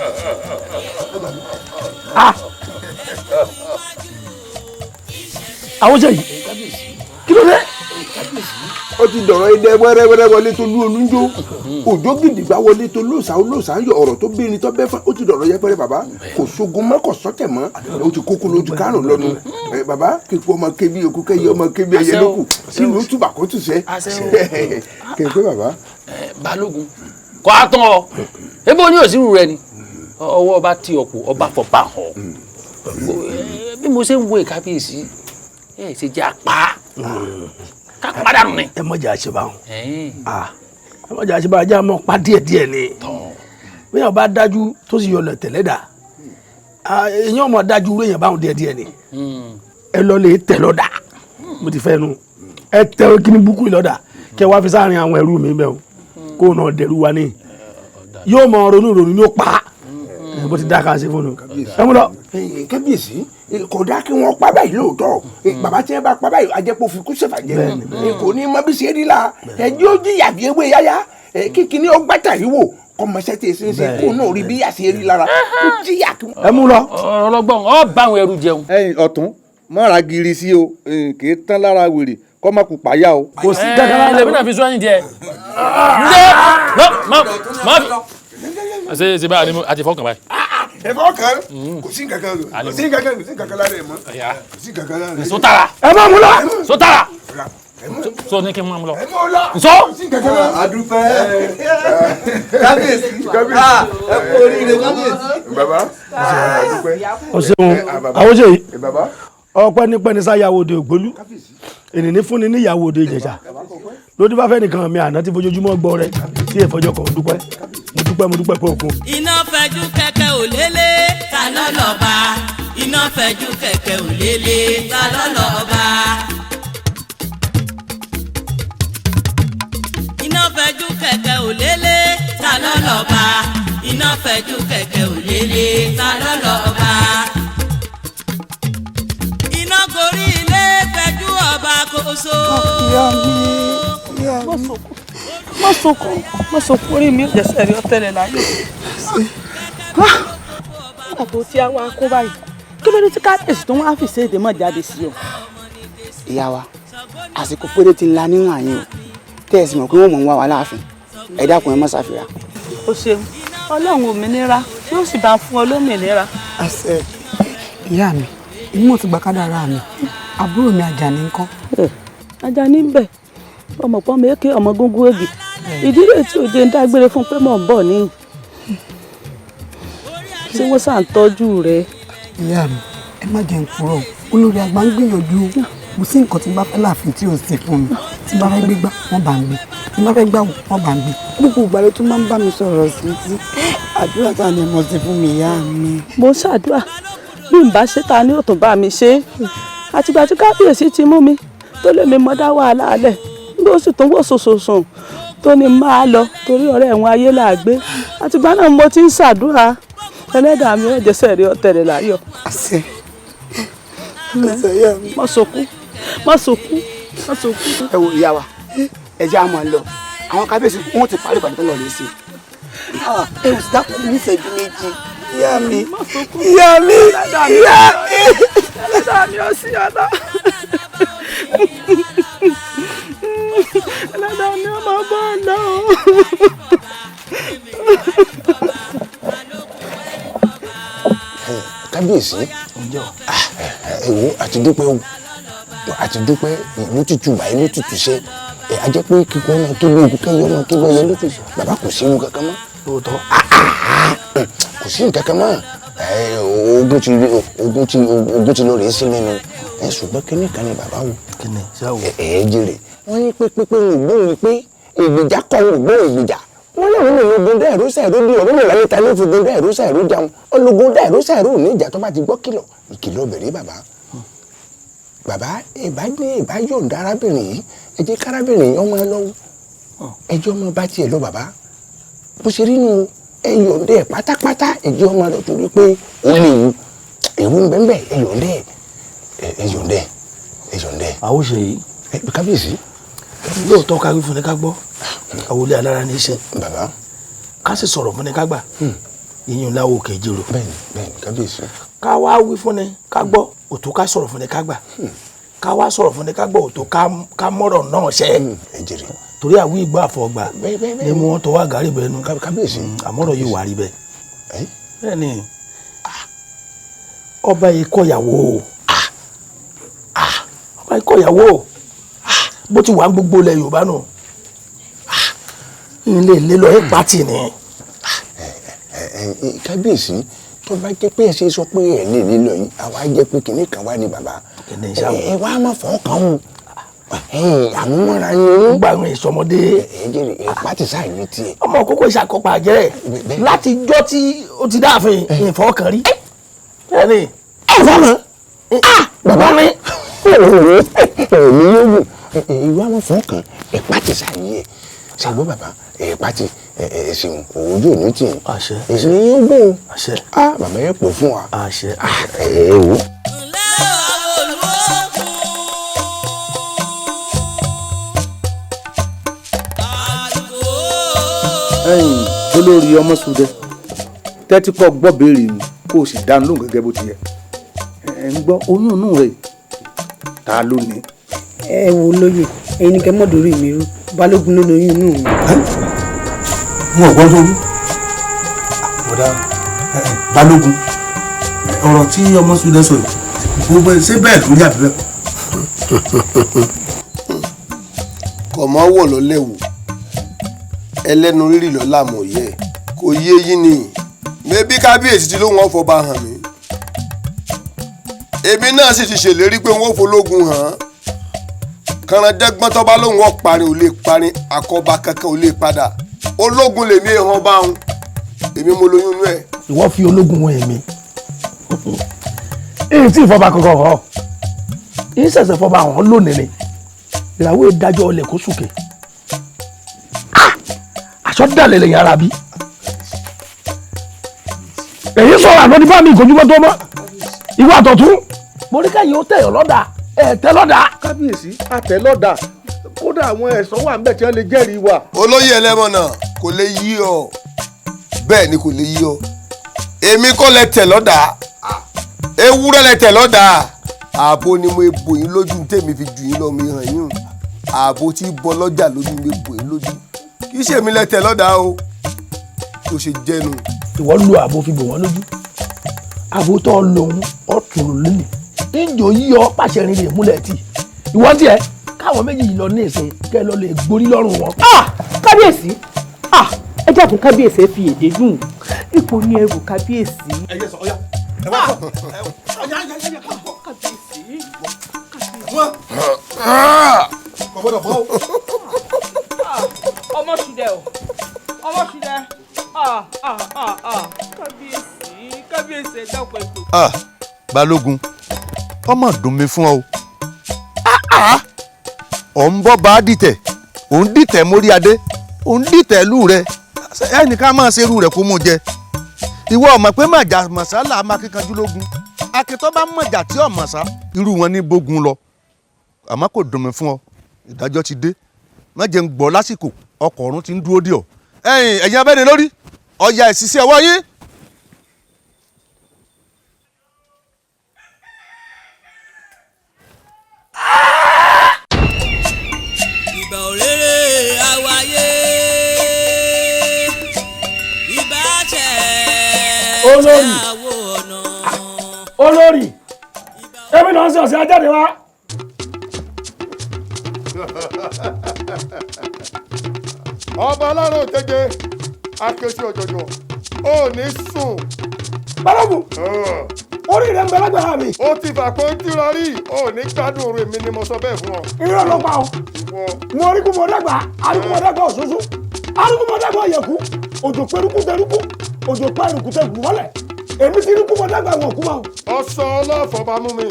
Q: Àwọn ṣe yìí kí ló dé.
E: Ó ti
P: dọ̀rọ̀ ẹdẹ wẹ́rẹ́wẹ́rẹ́ wọlé tó lú olúnjó òjò gidigba wọlé tó lóòsà olóòsà ń yọ ọ̀rọ̀ tó bẹ́ni tó bẹ́fà ó ti dọ̀rọ̀ yẹpẹrẹ bàbá kò sógun mọ́ kò sọ́tẹ̀ mọ́ ó ti kókó lójú kárùn lọ́nu bàbá kíkú ọmọ kébi òkú kẹyẹ ọmọ kébi ẹyẹ lókù sílùú túbà kó tù sẹ́ kéèké bàbá.
D: Balógun kọ́ á tán ọ ebi oní òsínú rẹ ni ọwọ́ ọba tí ọkù ọba fọba hàn bí mo ṣe ń wo ìkábíyèsí ẹ ṣe jẹ́ apá ká padànù ni.
Q: Ẹ mọ̀jà àṣebà wọn ẹ mọ̀jà àṣebà ajá mọ̀ pa díẹ̀ díẹ̀ ni bí yàn bá dájú tó sì yọlẹ̀ tẹ̀lé dà èyàn mọ̀ dájú irú èyàn báwọn díẹ̀ díẹ̀ ni ẹ lọ lè tẹ̀ lọ́dà mo ti fẹ́ nu ẹ tẹ kíní búkú lọ́dà kẹ wá fi sáàrin àwọn ẹrú mi bẹ́ẹ̀ o kó náà dẹrú wa ní yóò mọ ronú ronú yóò pa bó ti dá ká ṣe fún un ẹ mú lọ.
P: Kábíyèsí kò dá kí wọ́n pa báyìí lóòótọ́ bàbá tí wọ́n bá pa báyìí ajẹ́pọ̀ fi kú ṣèfàjẹ́ kò ní mọ bí ṣe rí la ẹjọ́ ó jìyà bí ewé yáyá kíkiní ó gbàtà yìí wò kọ́mọṣẹ́ tí èsì ń ṣe kó náà rí bí yà ṣe rí lára kó jìyà.
Q: Ẹ mú lọ.
D: Ọlọ́gbọ́n ọ bá àwọn ẹrú jẹun.
F: Ẹ̀yin ọ̀tún mọ́ra gírí sí o kì í tán lára wèrè kọ́ má kú pàyà o.
Q: Kò sí kankan lára.
D: Lèmi náà fi sọ ẹyin díẹ̀. Ṣe ṣe báyìí a ti fọkàn báyìí.
P: Ẹ fọkàn kò sí nǹkan kan kò sí nǹkan kan kò sí nǹkan kan lára ẹ mọ́ kò sí nǹkan kan lára ẹ.
D: Sotara.
Q: Ẹ má mú lọ.
D: Sotara. So ní kí n máa mú lọ.
P: Ẹ mú lọ.
D: Nso.
P: Kò sí nǹkan kan lára.
F: Adúpẹ́ kábíyèsí ẹ kú oríire kábíyèsí.
P: Bàbá adúpẹ́.
Q: O ṣeun àwọn ṣe yìí ọpẹ́ nípẹ́ ní sáyàwó òde ògbólú ènìní fúnni níyàwó òde ìjẹ̀ṣà lójú bá fẹ́ nìkan mi àná tí fojoojúmọ́ gbọ́ rẹ tí èfọ́jọ́ kan dúpẹ́ mo dúpẹ́ mo dúpẹ́ pé òkun.
C: Iná fẹjú kẹ̀kẹ́ ò lélẹ̀ ta lọ́lọ́ba iná fẹjú kẹ̀kẹ́ ò lélẹ̀ ta lọ́lọ́ba. Iná fẹjú kẹ̀kẹ́ ò lélẹ̀ ta lọ́lọ́ba iná fẹjú kẹ̀kẹ́ ò lélẹ̀ ta lọ́lọ́ba. Iná gorí ilé fẹjú ọba kóso.
S: Má sunkún má sunkún orí mi ò jẹ́sẹ̀ rí ọtẹ́lẹ̀ láyé. Nígbà tó ti á wá kó báyìí kí ló dé tí kábíyèsí tó wá fi ṣèdè mọ́ jáde sí ọ.
J: Ìyá wa àsìkò péréte ti ńlá nínú àyìn o tẹ́ ẹ sì mọ̀ pé wọ́n mọ̀ ń wá wa láàfin ẹ dákun ẹ má ṣàfihàn.
S: O ṣeun Ọlọ́run òmìnira yóò sì bá fún ọ lómìnira.
A: Àṣẹ. Ìyá mi èmi mọ̀ ti gba kádàrá mi àbúrò mi Àjàní ńkọ́.
S: Àjàní ń bẹ ọmọ pọ́n mi èké ọmọ gógó ègì ìdílé tí òde ń dágbére fún pé mò ń bọ̀ ní ṣé wọ́n ṣà ń tọ́jú rẹ̀.
A: Ìyá mi ẹ má jẹ́ n purọ́ olórí àgbà ń gbìyànjú kò sí nǹkan tí n bá fẹ́ láàfin tí ò sí fún mi tí n bá fẹ́ gbégbá wọ́n bá ń gbé tí n bá fẹ́ gbà wọ́n bá ń gbé gbogbo ìgbà ló tún máa ń bá mi sọ̀rọ̀ sí tí àdúrà tá a lè mọ̀ sí fún mi ìyá mi.
S: Mo ń ṣàdúrà bí n bá ṣe ta ni ó tún bá mi ṣe àtìgbà tí kábíyèsí ti mú mi tó lè mi mọ́ dá wàhálà alẹ̀ bí ó sì tún wò sòsòsùn tó ní máa lọ torí ọ̀rẹ́ ẹ̀wọ̀n ayé là gbé àtìgbà náà mo ti ń ṣàdúrà ẹlẹ́dàá mi ò jẹ́sẹ̀ rí ọ̀tẹ̀rẹ̀ láyọ̀.
A: Àṣẹ. Àṣẹ ìyá mi.
S: Má sunkún má sunkún má sunkún.
J: Ẹ wo ìyá wa ẹ jẹ́ a máa lọ àwọn kábíyèsí wọn ti parí ìpàdé tó lọ lè ṣe.
A: Ẹ ò sì dákun ní ìṣẹ́jú méjì ìyá mi ìyá mi ìyá mi.
S: Ẹlẹ́dàá mi ò sí ọ̀dọ́ ẹlẹ́dàá mi ò máa bá ọ lọ.
I: Kábíyèsí ẹ̀wò àti dúpẹ́ o àti dúpẹ́ ìlú tutù báyìí ló tutù ṣe ẹ a jẹ́ pé kíkọ́ ọmọ tó lóògùn kẹ́yọ́ ọmọ tó lóye ló tutù bàbá kò sí ewu kankan mọ́.
Q: Lóòótọ́.
I: Kò sí nǹkan kan mọ́ ogun ti lọ rèé sí nínú ẹ ṣùgbọ́n kíní kan ni bàbá wò.
Q: Kíni ṣé o.
I: Ẹ jèrè wọ́n ní pé pípé ń gbóhùn pé ìgbìjà kọ́ ń gbóhùn ìgbìjà wọ́n lé òun ológun dá ẹ̀rú sẹ̀rú bí ọ̀rọ̀ mìíràn níta ló fi gun dá ẹ̀rú sẹ̀rú jẹun ológun dá ẹ̀rú sẹ̀rú ní ìjà tó bá ti gbọ́ kìlọ̀ ìkìlọ̀ bẹ̀rẹ̀ bàbá. Bàbá ìbá ní ìbá yọ̀ǹda arábìnrin yìí ẹ jẹ́ kárábìnrin yìí ọmọ ẹ lọ́wọ́ ẹ jẹ́ ọmọ bá tiẹ̀ lọ bàbá bó ṣe rí nu ẹ yọ̀ǹda ẹ pátápátá ẹ jẹ́ ọmọ lọ torí pé ó léwu ewu ń bẹ́ẹ̀ ẹ yọ̀ǹda ẹ yọ̀ǹda ẹ yọ̀ǹda.
Q: Àwọn ṣe yìí.
I: Kábíyèsí.
Q: Lóòótọ́ ká wí fún ni ká gbọ́ àwòlé alára ní í ṣe.
I: Bàbá.
Q: Ká sì sọ̀rọ̀ fún ni ká gbà yíyún láwo òkè ìjírò.
I: Bẹ́ẹ̀ni bẹ́ẹ̀ni kábíyèsí.
Q: Ká wá wí fún ni ká gbọ́ òtún ká sọ̀rọ̀ fún ni ká gbà Ká wá sọ̀rọ̀ fún ni ká gbọ́ òtó ká mọ̀rọ̀ náà ṣẹ. Torí àwọn ìgbà àfọ̀gbà ni mo wọ́n tọwọ́ àgárí bẹ́ẹ̀ nu.
I: Kábíyèsí.
Q: Àmọ́rọ̀ yìí wà rí bẹ́ẹ̀. Bẹ́ẹ̀ni, ọba yìí kọ̀yàwó. Ọba yìí kọ̀yàwó. Bó ti wà ń gbogbo ilẹ̀ Yorùbá nù. Ilé ilé lọ ẹ̀ pàtì ni.
I: Kábíyèsí, tó bá jẹ́ pé ẹ ṣe sọ pé ẹ lè lílọ yìí, àwa jẹ́ pé kìnìún kan wá ní bàbá ẹ wá má fọ́ kàn ó àmúmọ́ra yín.
Q: Gbogbo àwọn ìsọmọdé.
I: Ẹ jẹ́rìí ẹ pàtì sáà ní tiẹ̀.
Q: Ọmọ kókó ìṣàkópa jẹ́ láti jọ́ tí ó ti dáàfin ìfọkàn rí. Bẹ́ẹ̀ni.
I: Ẹ fọkàn. Bàbá mi. Èmi yóò wù ìwà má fọ́ kàn ẹ pàtì sáà ní ẹ ṣàgbọ́ bàbá ẹ pàtì ẹ ṣeun òwòjú òní tì í. Èsì ni yóò gbó. Bàbá yẹn pò fún wa. Ẹ wò.
F: Ẹ̀yin olórí Ọmọ́sùdẹ, tẹ́tí kọ́ gbọ́ béèrè mi kó o sì dá lóhùn gẹ́gẹ́ bó ti yẹ. Ẹ ń gbọ́ oyún inú rẹ̀ ta ló ní.
A: Ẹ wo lóye, ẹ̀yin ni kẹ́ mọ́ dórí mi rú. Balógun ló lóyún inú mi.
F: Wọn ò gbọ́ tó rú. Bọ̀dá Balógun, ọ̀rọ̀ tí Ọmọ́sùdẹ sọ yìí gbogbo ṣé bẹ́ẹ̀ lórí àbí bẹ́ẹ̀ kọ́.
P: Kò mọ́ wọ̀ lọ́lẹ́wù ẹlẹ́nu rírì lọ́la mọ̀ yẹ kò yé yín ni. Mẹ́bí kábíyèsí ti lóun ọ̀fọ̀ bá hàn mí, èmi náà sì ti ṣèlérí pé wọ́n fọlógun hàn án. Kànáńjẹ́gbọ́n tó bá lóun ọ̀parin ò lè parin, àkọ́bá kankan ò lè padà. Ológun lèmi hàn bá òun, èmi mo lóyún inú ẹ̀.
Q: Ìwọ fi ológun wọn èmi èyí tí ìfọba kankan hàn yìí ṣẹ̀ṣẹ̀ fọba hàn lónìí ni ìràwọ̀ ìdájọ́ ọlẹ̀ kó sùkè sọdálẹ̀ lẹ́yìn ara bí. Èyí sọ̀rọ̀ àná ní fáàmì ìkojúmọ́ tó mọ́ ìwọ àtọ̀tún mo ní káyọ̀ ó tẹ̀yọ̀ lọ́dà ẹ̀ tẹ́ lọ́dà.
F: Kábíyèsí àtẹ lọ́dà, kódà àwọn ẹ̀ṣọ́ wà ńbẹ̀ tí wọ́n lè jẹ́rìí wa.
P: Olóyè ẹlẹ́mọ̀nà kò lè yí ọ, bẹ́ẹ̀ ni kò lè yí ọ. Èmi kọ́ lẹ tẹ̀ lọ́dà, ewúrẹ́ lẹ tẹ̀ lọ́dà. Ààbò ni mo bò yín lójú tèmi fi jù yín lọ mi hàn yín. Ààbò tí bọ́ lọ́jà lójú mi bò yín lójú. Kì í ṣe mi lẹ́tẹ̀ lọ́dà o, kò ṣe jẹnu.
Q: Ìwọ lu ààbò fi bò wọ́n lójú, ààbò tó lòun ọ̀tún lónìí ìjò yíyọ pàṣẹ rìn lè múlẹ̀ tì ìwọ tiẹ̀ káwọn méjì yìí lọ ní ìsìn kẹ́ lọ lè gborí lọ́rùn wọn.
S: Kábíyèsí, ẹ jákun kábíyèsí, ẹ fi èdè dùn ipò ní ẹrù kábíyèsí.
F: Ẹ yẹ sọ ọyá ẹ wá sọ ọyá ọyá ọyá
S: kábíyèsí.
F: Wọn kò gbọ́dọ̀ bọ́ o.
G: Ọmọ́sùdẹ o, Ọmọ́sùdẹ, kábíyèsí, kábíyèsí, ẹ dákun ẹ tó.
F: Balógun, ọmọ dùn mí fún ọ o. Ọ̀ ń bọ́ bá a dìtẹ̀, ò ń dìtẹ̀ mórí adé, ò ń dìtẹ̀ ìlú rẹ. Ẹnìkan máa ṣe irú rẹ̀ kó mú jẹ. Ìwọ ọmọ pé màjà màsálà máa kíkanjú lógun. Akitọ́ bá mọ̀jà tí ọ̀ màsá, irú wọn ní bógun lọ. Àmọ́ kò dùn mí fún ọ, ìdájọ́ ti dé. Má jẹ́ ń gbọ́ lásìkò, ọkọ̀ ọ̀run ti ń dúró dè ọ́. Ẹ̀yin ẹ̀yin abẹ́ni lórí, ọya ìṣiṣẹ́ ọwọ́ yín.
C: Ìbà òréré àwáyé, ìbà jẹ́
Q: Olórí.
C: àwọ̀ ọ̀nà.
Q: Olórí, èmi náà ń sọ ọ̀sẹ̀ ajáde wá.
E: Ọba alárùn jẹjẹ akéṣe ọjọjọ ò ní sùn.
Q: Balógun, orí rẹ ń bẹ lágbára mi.
E: Ó ti fà kó júra rí, ò ní gbádùn orin mi ni mo sọ bẹ́ẹ̀ fún ọ.
Q: Irọ́ ló pa o. Mo rí kú mo dàgbà, aríkú mo dàgbà òṣooṣù, aríkú mo dàgbà ọ̀yẹ̀kú, òjò pẹ̀rúkú tẹ̀rúkú, òjò pa ẹ̀rùkú tẹ̀kù wọlẹ̀. Èmi ti rí kú mo dàgbà wọn kú ma o.
E: Ọsọ ọlọ́fọ̀ bá mú mi,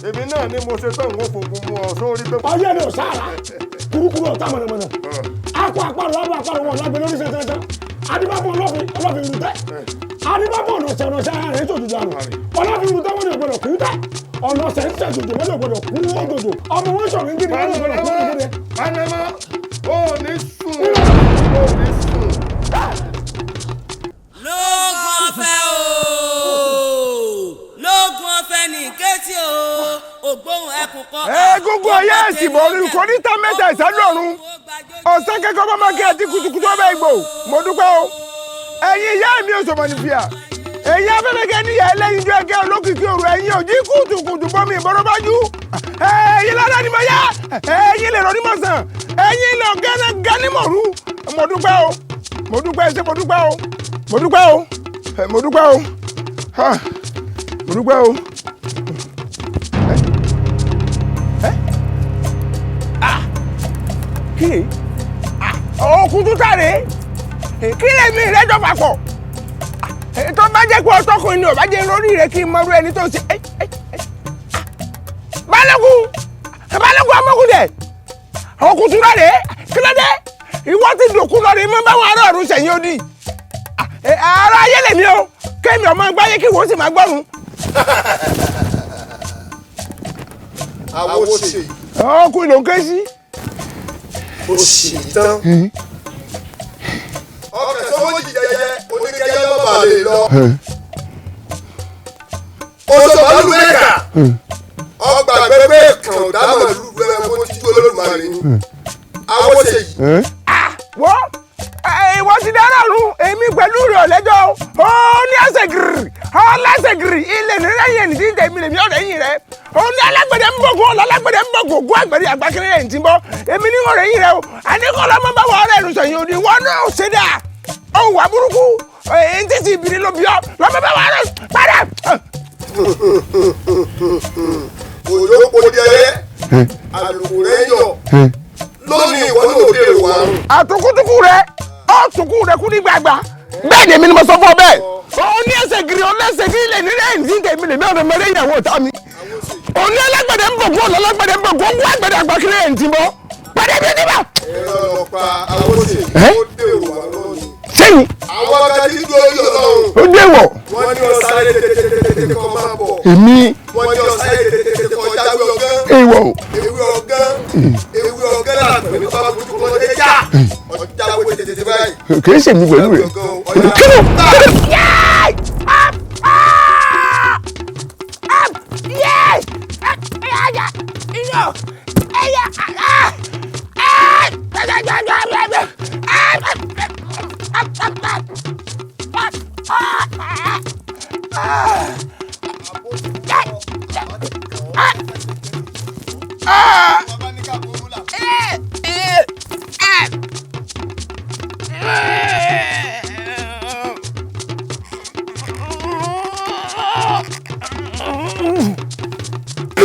E: èmi náà ni mo ṣe tán òun fògùn mu ọ sórí pé.
Q: Ọyẹ́ ni ò sára, kurukuru ọ̀tá mọ̀nàmọ̀nà. Akọ àparò lábọ̀ àparò wọn lágbè lórí sẹ́sẹ́sẹ́. Adébábọ̀ ọlọ́fin ọlọ́fin ìlú tẹ́. Adébábọ̀ ọ̀nà ọ̀sẹ̀ ọ̀nà ọ̀sẹ̀ ara rẹ̀ tó dùdú àrùn. Ọlọ́fin ìlú tẹ́ wọ́n ní ògbọ́dọ̀ kú tẹ́. Ọ̀nà ọ̀sẹ̀ ń tẹ̀ jòjò wọ́n ní ògbọ́dọ̀ kú òjòjò. Ọmọ wọn sọ̀rọ̀ níbi wọ́n ní ògbọ́dọ̀ kú òjòjò.
E: Panama, ò ní sùn, ò ní sùn.
C: Lóògùn ọ̀fẹ́ o, lóògùn ọ̀fẹ́ ní kétí o, ògbóhùn ẹkùn.
E: Egungun ọyẹ́ ẹ̀sìnbọ̀ olùkọ́ níta mẹ́ta ìsálú ọ̀run. Ọ̀sán kẹ́kọ̀ọ́ bá máa kí àti kùtùkùtù ọbẹ̀ ìgbò. Mo dúpẹ́ o. Ẹ̀yin ìyá mi ò sọ̀mọ̀ nìfìyà. Ẹ̀yin afẹ́fẹ́kẹ́ níyà ẹlẹ́yinjú ẹgẹ́ olókìkí òru. Ẹ̀yin òjì kùtùkùtù bọ́mi ìbọ̀rọ̀ bá jú. Ẹ̀yin ládàá ni mo yá. Ẹ̀yin lè rọ ní mọ̀sán. Ẹ̀yin lọ gángan ní mọ̀rú. Mo dúpẹ́ o. Mo dúpẹ́ ṣé mo dúpẹ́ o. Mo dúpẹ́ o. Mo dúpẹ́ o. Mo dúpẹ́ o. Kí òkú tó tàrè kí lèmi rẹ jọ papọ̀ tó bá jẹ́ pé ọtọkùnrin ni ò bá jẹ́ lórí rẹ kí n mọrú ẹni tó ṣe. Balógun Balógun amókùndẹ̀ òkú tó rà kí ló dé ìwọ ti dòkú lọ rí mọ́ báwọn ará ọ̀run sẹ̀yìn odi ara ayé lèmi o kémi ọmọ gbáyé kí wọ́n sì máa gbọ́run.
P: Àwo ṣe.
E: Ọkùnrin ló ń ké sí.
P: Ó sì tán. Ọkàn sọ́wọ́ jìjẹyẹ oníkẹyẹ má bàa lè lọ. Oṣù màálù mẹ́ka ọgbà gbẹgbẹ kàn dámọ̀ lùlù ẹranko tí Olódùmarè ni. Àwo ṣe yìí.
E: Wọ́n ìwọ ti dára run èmi pẹ̀lú rẹ̀ ọ̀lẹ́jọ́ ó ní ẹsẹ̀ gírì ó lẹ́sẹ̀ gírì ilé nírẹ̀yìn ẹni tí ń tẹ̀mí lèmi ọ̀rẹ́ yìí rẹ̀ ó ní alágbẹ̀dẹ ń bọ̀ gún ọ̀la alágbẹ̀dẹ ń bọ̀ gún ògún àgbẹ̀dẹ àgbàkiri ẹ̀yìn tí ń bọ̀ èmi ní ọ̀rẹ́ yìí rẹ̀ o àníkọ́ lọ́mọ bá wọ ọ̀rẹ́ ẹ̀rù sẹ̀yìn òdi wọn náà ṣe dà ó wà burúkú èyí tí ti ìbìrì ló bí ọ lọ́mọ bá wọ ọ̀rẹ́ padà.
P: Òjò podi ẹyẹ àlùkò rẹ yọ lónìí ìwọ ní òde èrò àrùn.
E: Àtúkútúkú rẹ ọ̀túnkù rẹ kú ní gbàgbà bẹ́ẹ̀ ni èmi ni mo sọ fún ọ bẹ́ẹ̀. Ó ní ẹsẹ̀ gírí ó lẹ́sẹ̀ gírí lè ní lẹ́yìn tí ń tẹ̀mí lèmi ọ̀rọ̀ mẹ́rẹ́ ìyàwó ọ̀tá mi. Ó ní alágbẹ̀dẹ ń bọ̀ gún ọ̀nà alágbẹ̀dẹ ń bọ̀ gún ogún àgbẹ̀dẹ àgbàkiri ẹ̀yìn tí ń bọ̀. Pàdé bí oníbà.
P: Ẹ̀rọ ọ̀pá àwòṣe ó dèrò àrùn.
E: Sẹ́yìn.
P: Àwọn akadé dúró yọ̀ lọ́rùn.
E: Ó dé wọ̀.
P: Wọ́n ní ọ̀sáré tètè kọ́ máa bọ̀.
E: Èmi.
P: Wọ́n ní ọ̀sáré tètè kọ́ jáwé ọ̀gán.
E: Èèwọ̀.
P: Ewé ọ̀gán. Ewé ọ̀gán làpẹ̀ nípa burúkú kan lé já. Ọ̀jáwé tètè báyìí.
E: Kì í ṣèmi pẹ̀lú rẹ̀. Kí ló kí ló.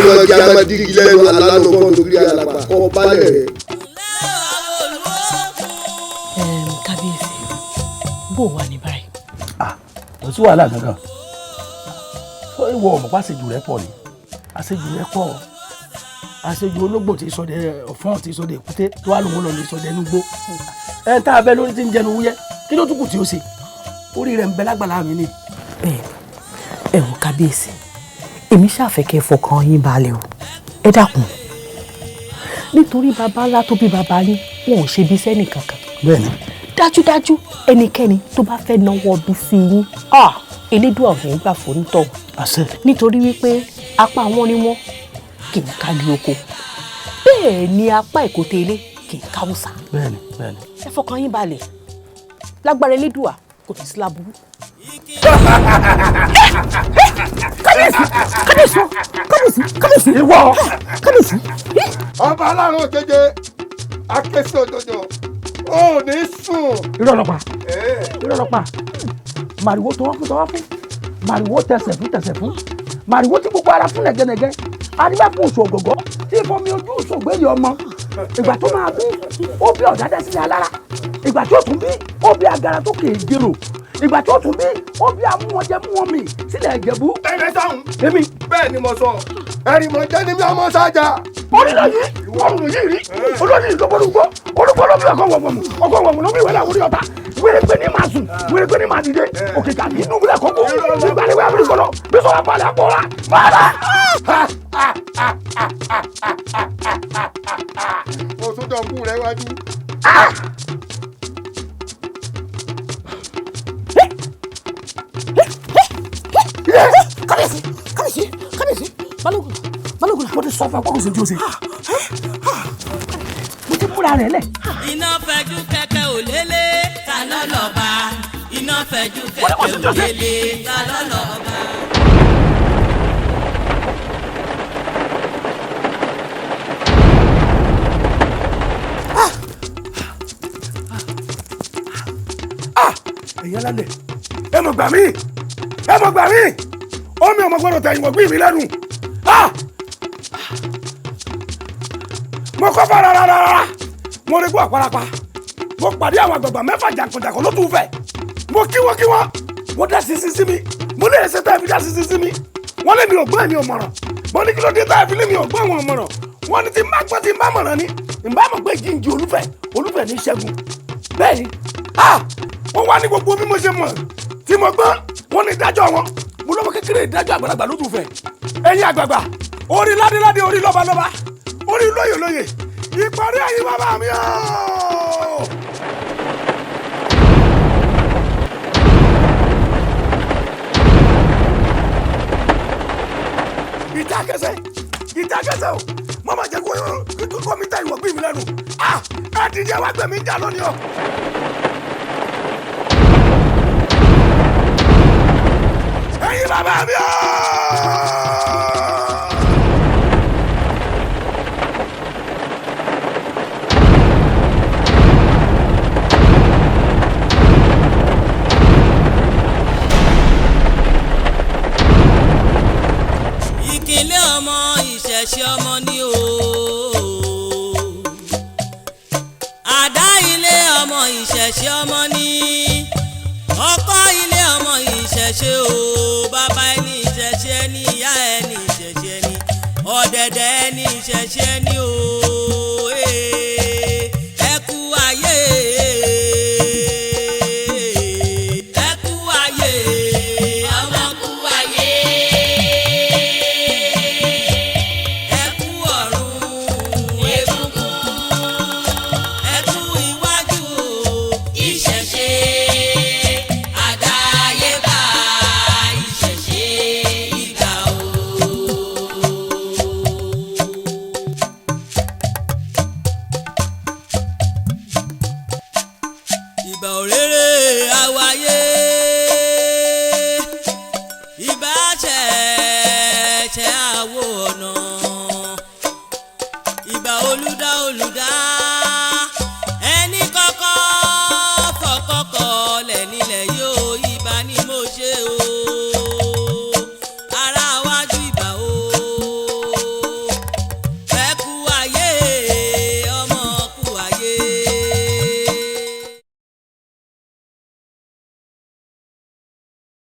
P: Lọ́jọ́ amadigi lẹ́nu alánà bọ́ọ̀lù lórí alàgbà kọ́ balẹ̀ rẹ̀.
S: Kábíyèsí, bó wà ní báyìí.
Q: Kò sí wàhálà kankan. Sọ ìwọ ọmọ pàṣẹjù rẹ pọ̀ ni àṣejù rẹ pọ̀ àṣejù ológbò tí sọdẹ ọ̀fọ́n tí sọdẹ èkúté tó wà lóun lọ lè sọdẹ núgbó ẹ tá a bẹ lórí tí ń jẹnu wúyẹ kí ló tún kù tí ó ṣe orí rẹ ń bẹ lágbàlá mi ni.
S: Bẹ́ẹ̀ ẹ wò kábíyèsí, èmi ṣàfẹ́ kẹ́ fọkàn yín balẹ̀ o, ẹ dákun, nítorí baba ńlá tó bí baba yín wọn ò ṣe bí sẹ́nì kankan.
Q: Bẹ́ẹ̀ni.
S: Dájúdájú ẹnikẹ́ni tó bá fẹ́ náwó bí sí yín Elédùà ò ní gbà fún tọ̀.
Q: Àṣẹ.
S: Nítorí wípé apá wọn ni wọn kì í kájú oko, bẹ́ẹ̀ ni apá ìkóté ilé kì í káwùsà.
Q: Bẹ́ẹ̀ni bẹ́ẹ̀ni.
S: Ẹ fọkàn yín balẹ̀, lágbára Elédùà kò ní sí láburú. Kábíyèsí kábíyèsí kábíyèsí kábíyèsí
Q: ìwọ
S: kábíyèsí.
P: Ọba alárùn jẹjẹ akéṣe òjòjò ò ní sùn.
Q: Irọ́ ló pa irọ́ ló pa màrìwò tọwọ́ fún tọwọ́ fún màrìwò tẹsẹ̀ fún tẹsẹ̀ fún màrìwò tí gbogbo ara fún nẹ̀gẹ́nẹ̀gẹ́ arígbà fún oṣù ọ̀gọ̀gọ̀ tí ìfọ̀mí ojú òṣògbèrè ọmọ ìgbà tó máa bí ó bí ọ̀dádá sílẹ̀ alára ìgbà tó tún bí ó bí agara tó kè é jèrò ìgbà tó tún bí ó bí amúwọ̀njẹ mú wọn mì sílẹ̀ Ìjẹ̀bú.
P: Ẹ̀rẹ́ sáhùn.
Q: Èmi.
P: Bẹ́ẹ̀ ni mo sọ ẹ̀rì mọ̀ jẹ́ ní bí ọmọ sájà.
Q: Onílọ yìí ọrùn yìí rí olóyìn ìdókòlùgbò olùgbò ló bí ọkọ wọ̀wọ̀mù ọkọ wọ̀wọ̀mù ló bí ìwé làwọn orí ọ̀tá wérépé ní màá sùn wérépé ní màá dìde òkè tàbí inú wúlẹ̀ kókó nígbà ní wíwá kọlọ bí sọ̀rọ̀ balẹ̀ àpò ọ̀la bàbá.
P: Mo tún dọ̀kú rẹ wájú.
S: Kábíyèsí kábíyèsí kábíyèsí balógun
Q: Balógun mo ti sọ fún ẹ kó kò sí tí o ṣe. Mo ti múra rẹ̀ lẹ̀.
C: Iná fẹjú kẹ̀kẹ́ ò lélẹ̀, ta lọ́lọ́ba? Iná fẹjú kẹ̀kẹ́ ò lélẹ̀, ta lọ́lọ́ba?
E: Ẹ̀yin alálẹ̀, ẹ mọ̀ gbà mí, ẹ mọ̀ gbà mí, omi ọmọ gbọ́dọ̀ tẹ̀yìn wọ̀gbìn mi lẹ́nu. Mo kọ́ fara rárá, mo rí gbọ́ àparapa, mo pàdé àwọn àgbààgbà mẹ́fà jàǹkànjàǹkàn ló tún fẹ̀. Mo kí wọn kí wọn, mo dá sisi sí mi, mo lè ṣe tá a fi dá sisi sí mi. Wọ́n lé mi ò gbọ́n, mi ò mọ̀ràn. Mo ní kí ló dé tá a fi lé mi ò gbọ́n àwọn ọ̀mọ̀ràn. Wọ́n ní tí n bá gbọ́n tí n bá mọ̀ràn ni, n bá mọ̀ pé jíǹjì olúfẹ̀, olúfẹ̀ ní ṣẹ́gun. Bẹ́ẹ̀ ni, wọ́n wá ní gbogbo bí mo ṣe mọ̀ tí mo gbọ́n, wọ́n ní ìdájọ́ wọn. Mo lọ́mọ kékeré ìdájọ́ àgbàlagbà ló tún fẹ̀. Ẹ̀yin àgbààgbà, orí ládéládé, orí lọ́balọ́ba, orí lóyè lóyè, ìparí ẹ̀yin bàbá mi ooo. Ìdákẹ́sẹ̀, ìdákẹ́sẹ̀ o, mo máa jẹ́ kó mi ta ìwọ̀gbìn mi lẹ́nu. Ẹ dìde wá gbẹ̀mí jà lónìí o. Ẹ̀yin bàbá mi ooo.
C: Ìkìlẹ̀ ọmọ ìṣẹ̀ṣe ọmọ ni o. Àdá ilé ọmọ ìṣẹ̀ṣe ọmọ ni. Ọkọ ilé ọmọ ìṣẹ̀ṣe o. Bàbá ẹni ìṣẹ̀ṣe ẹni, ìyá ẹni ìṣẹ̀ṣe ẹni, ọ̀dẹ̀dẹ̀ ẹni ìṣẹ̀ṣe ẹni.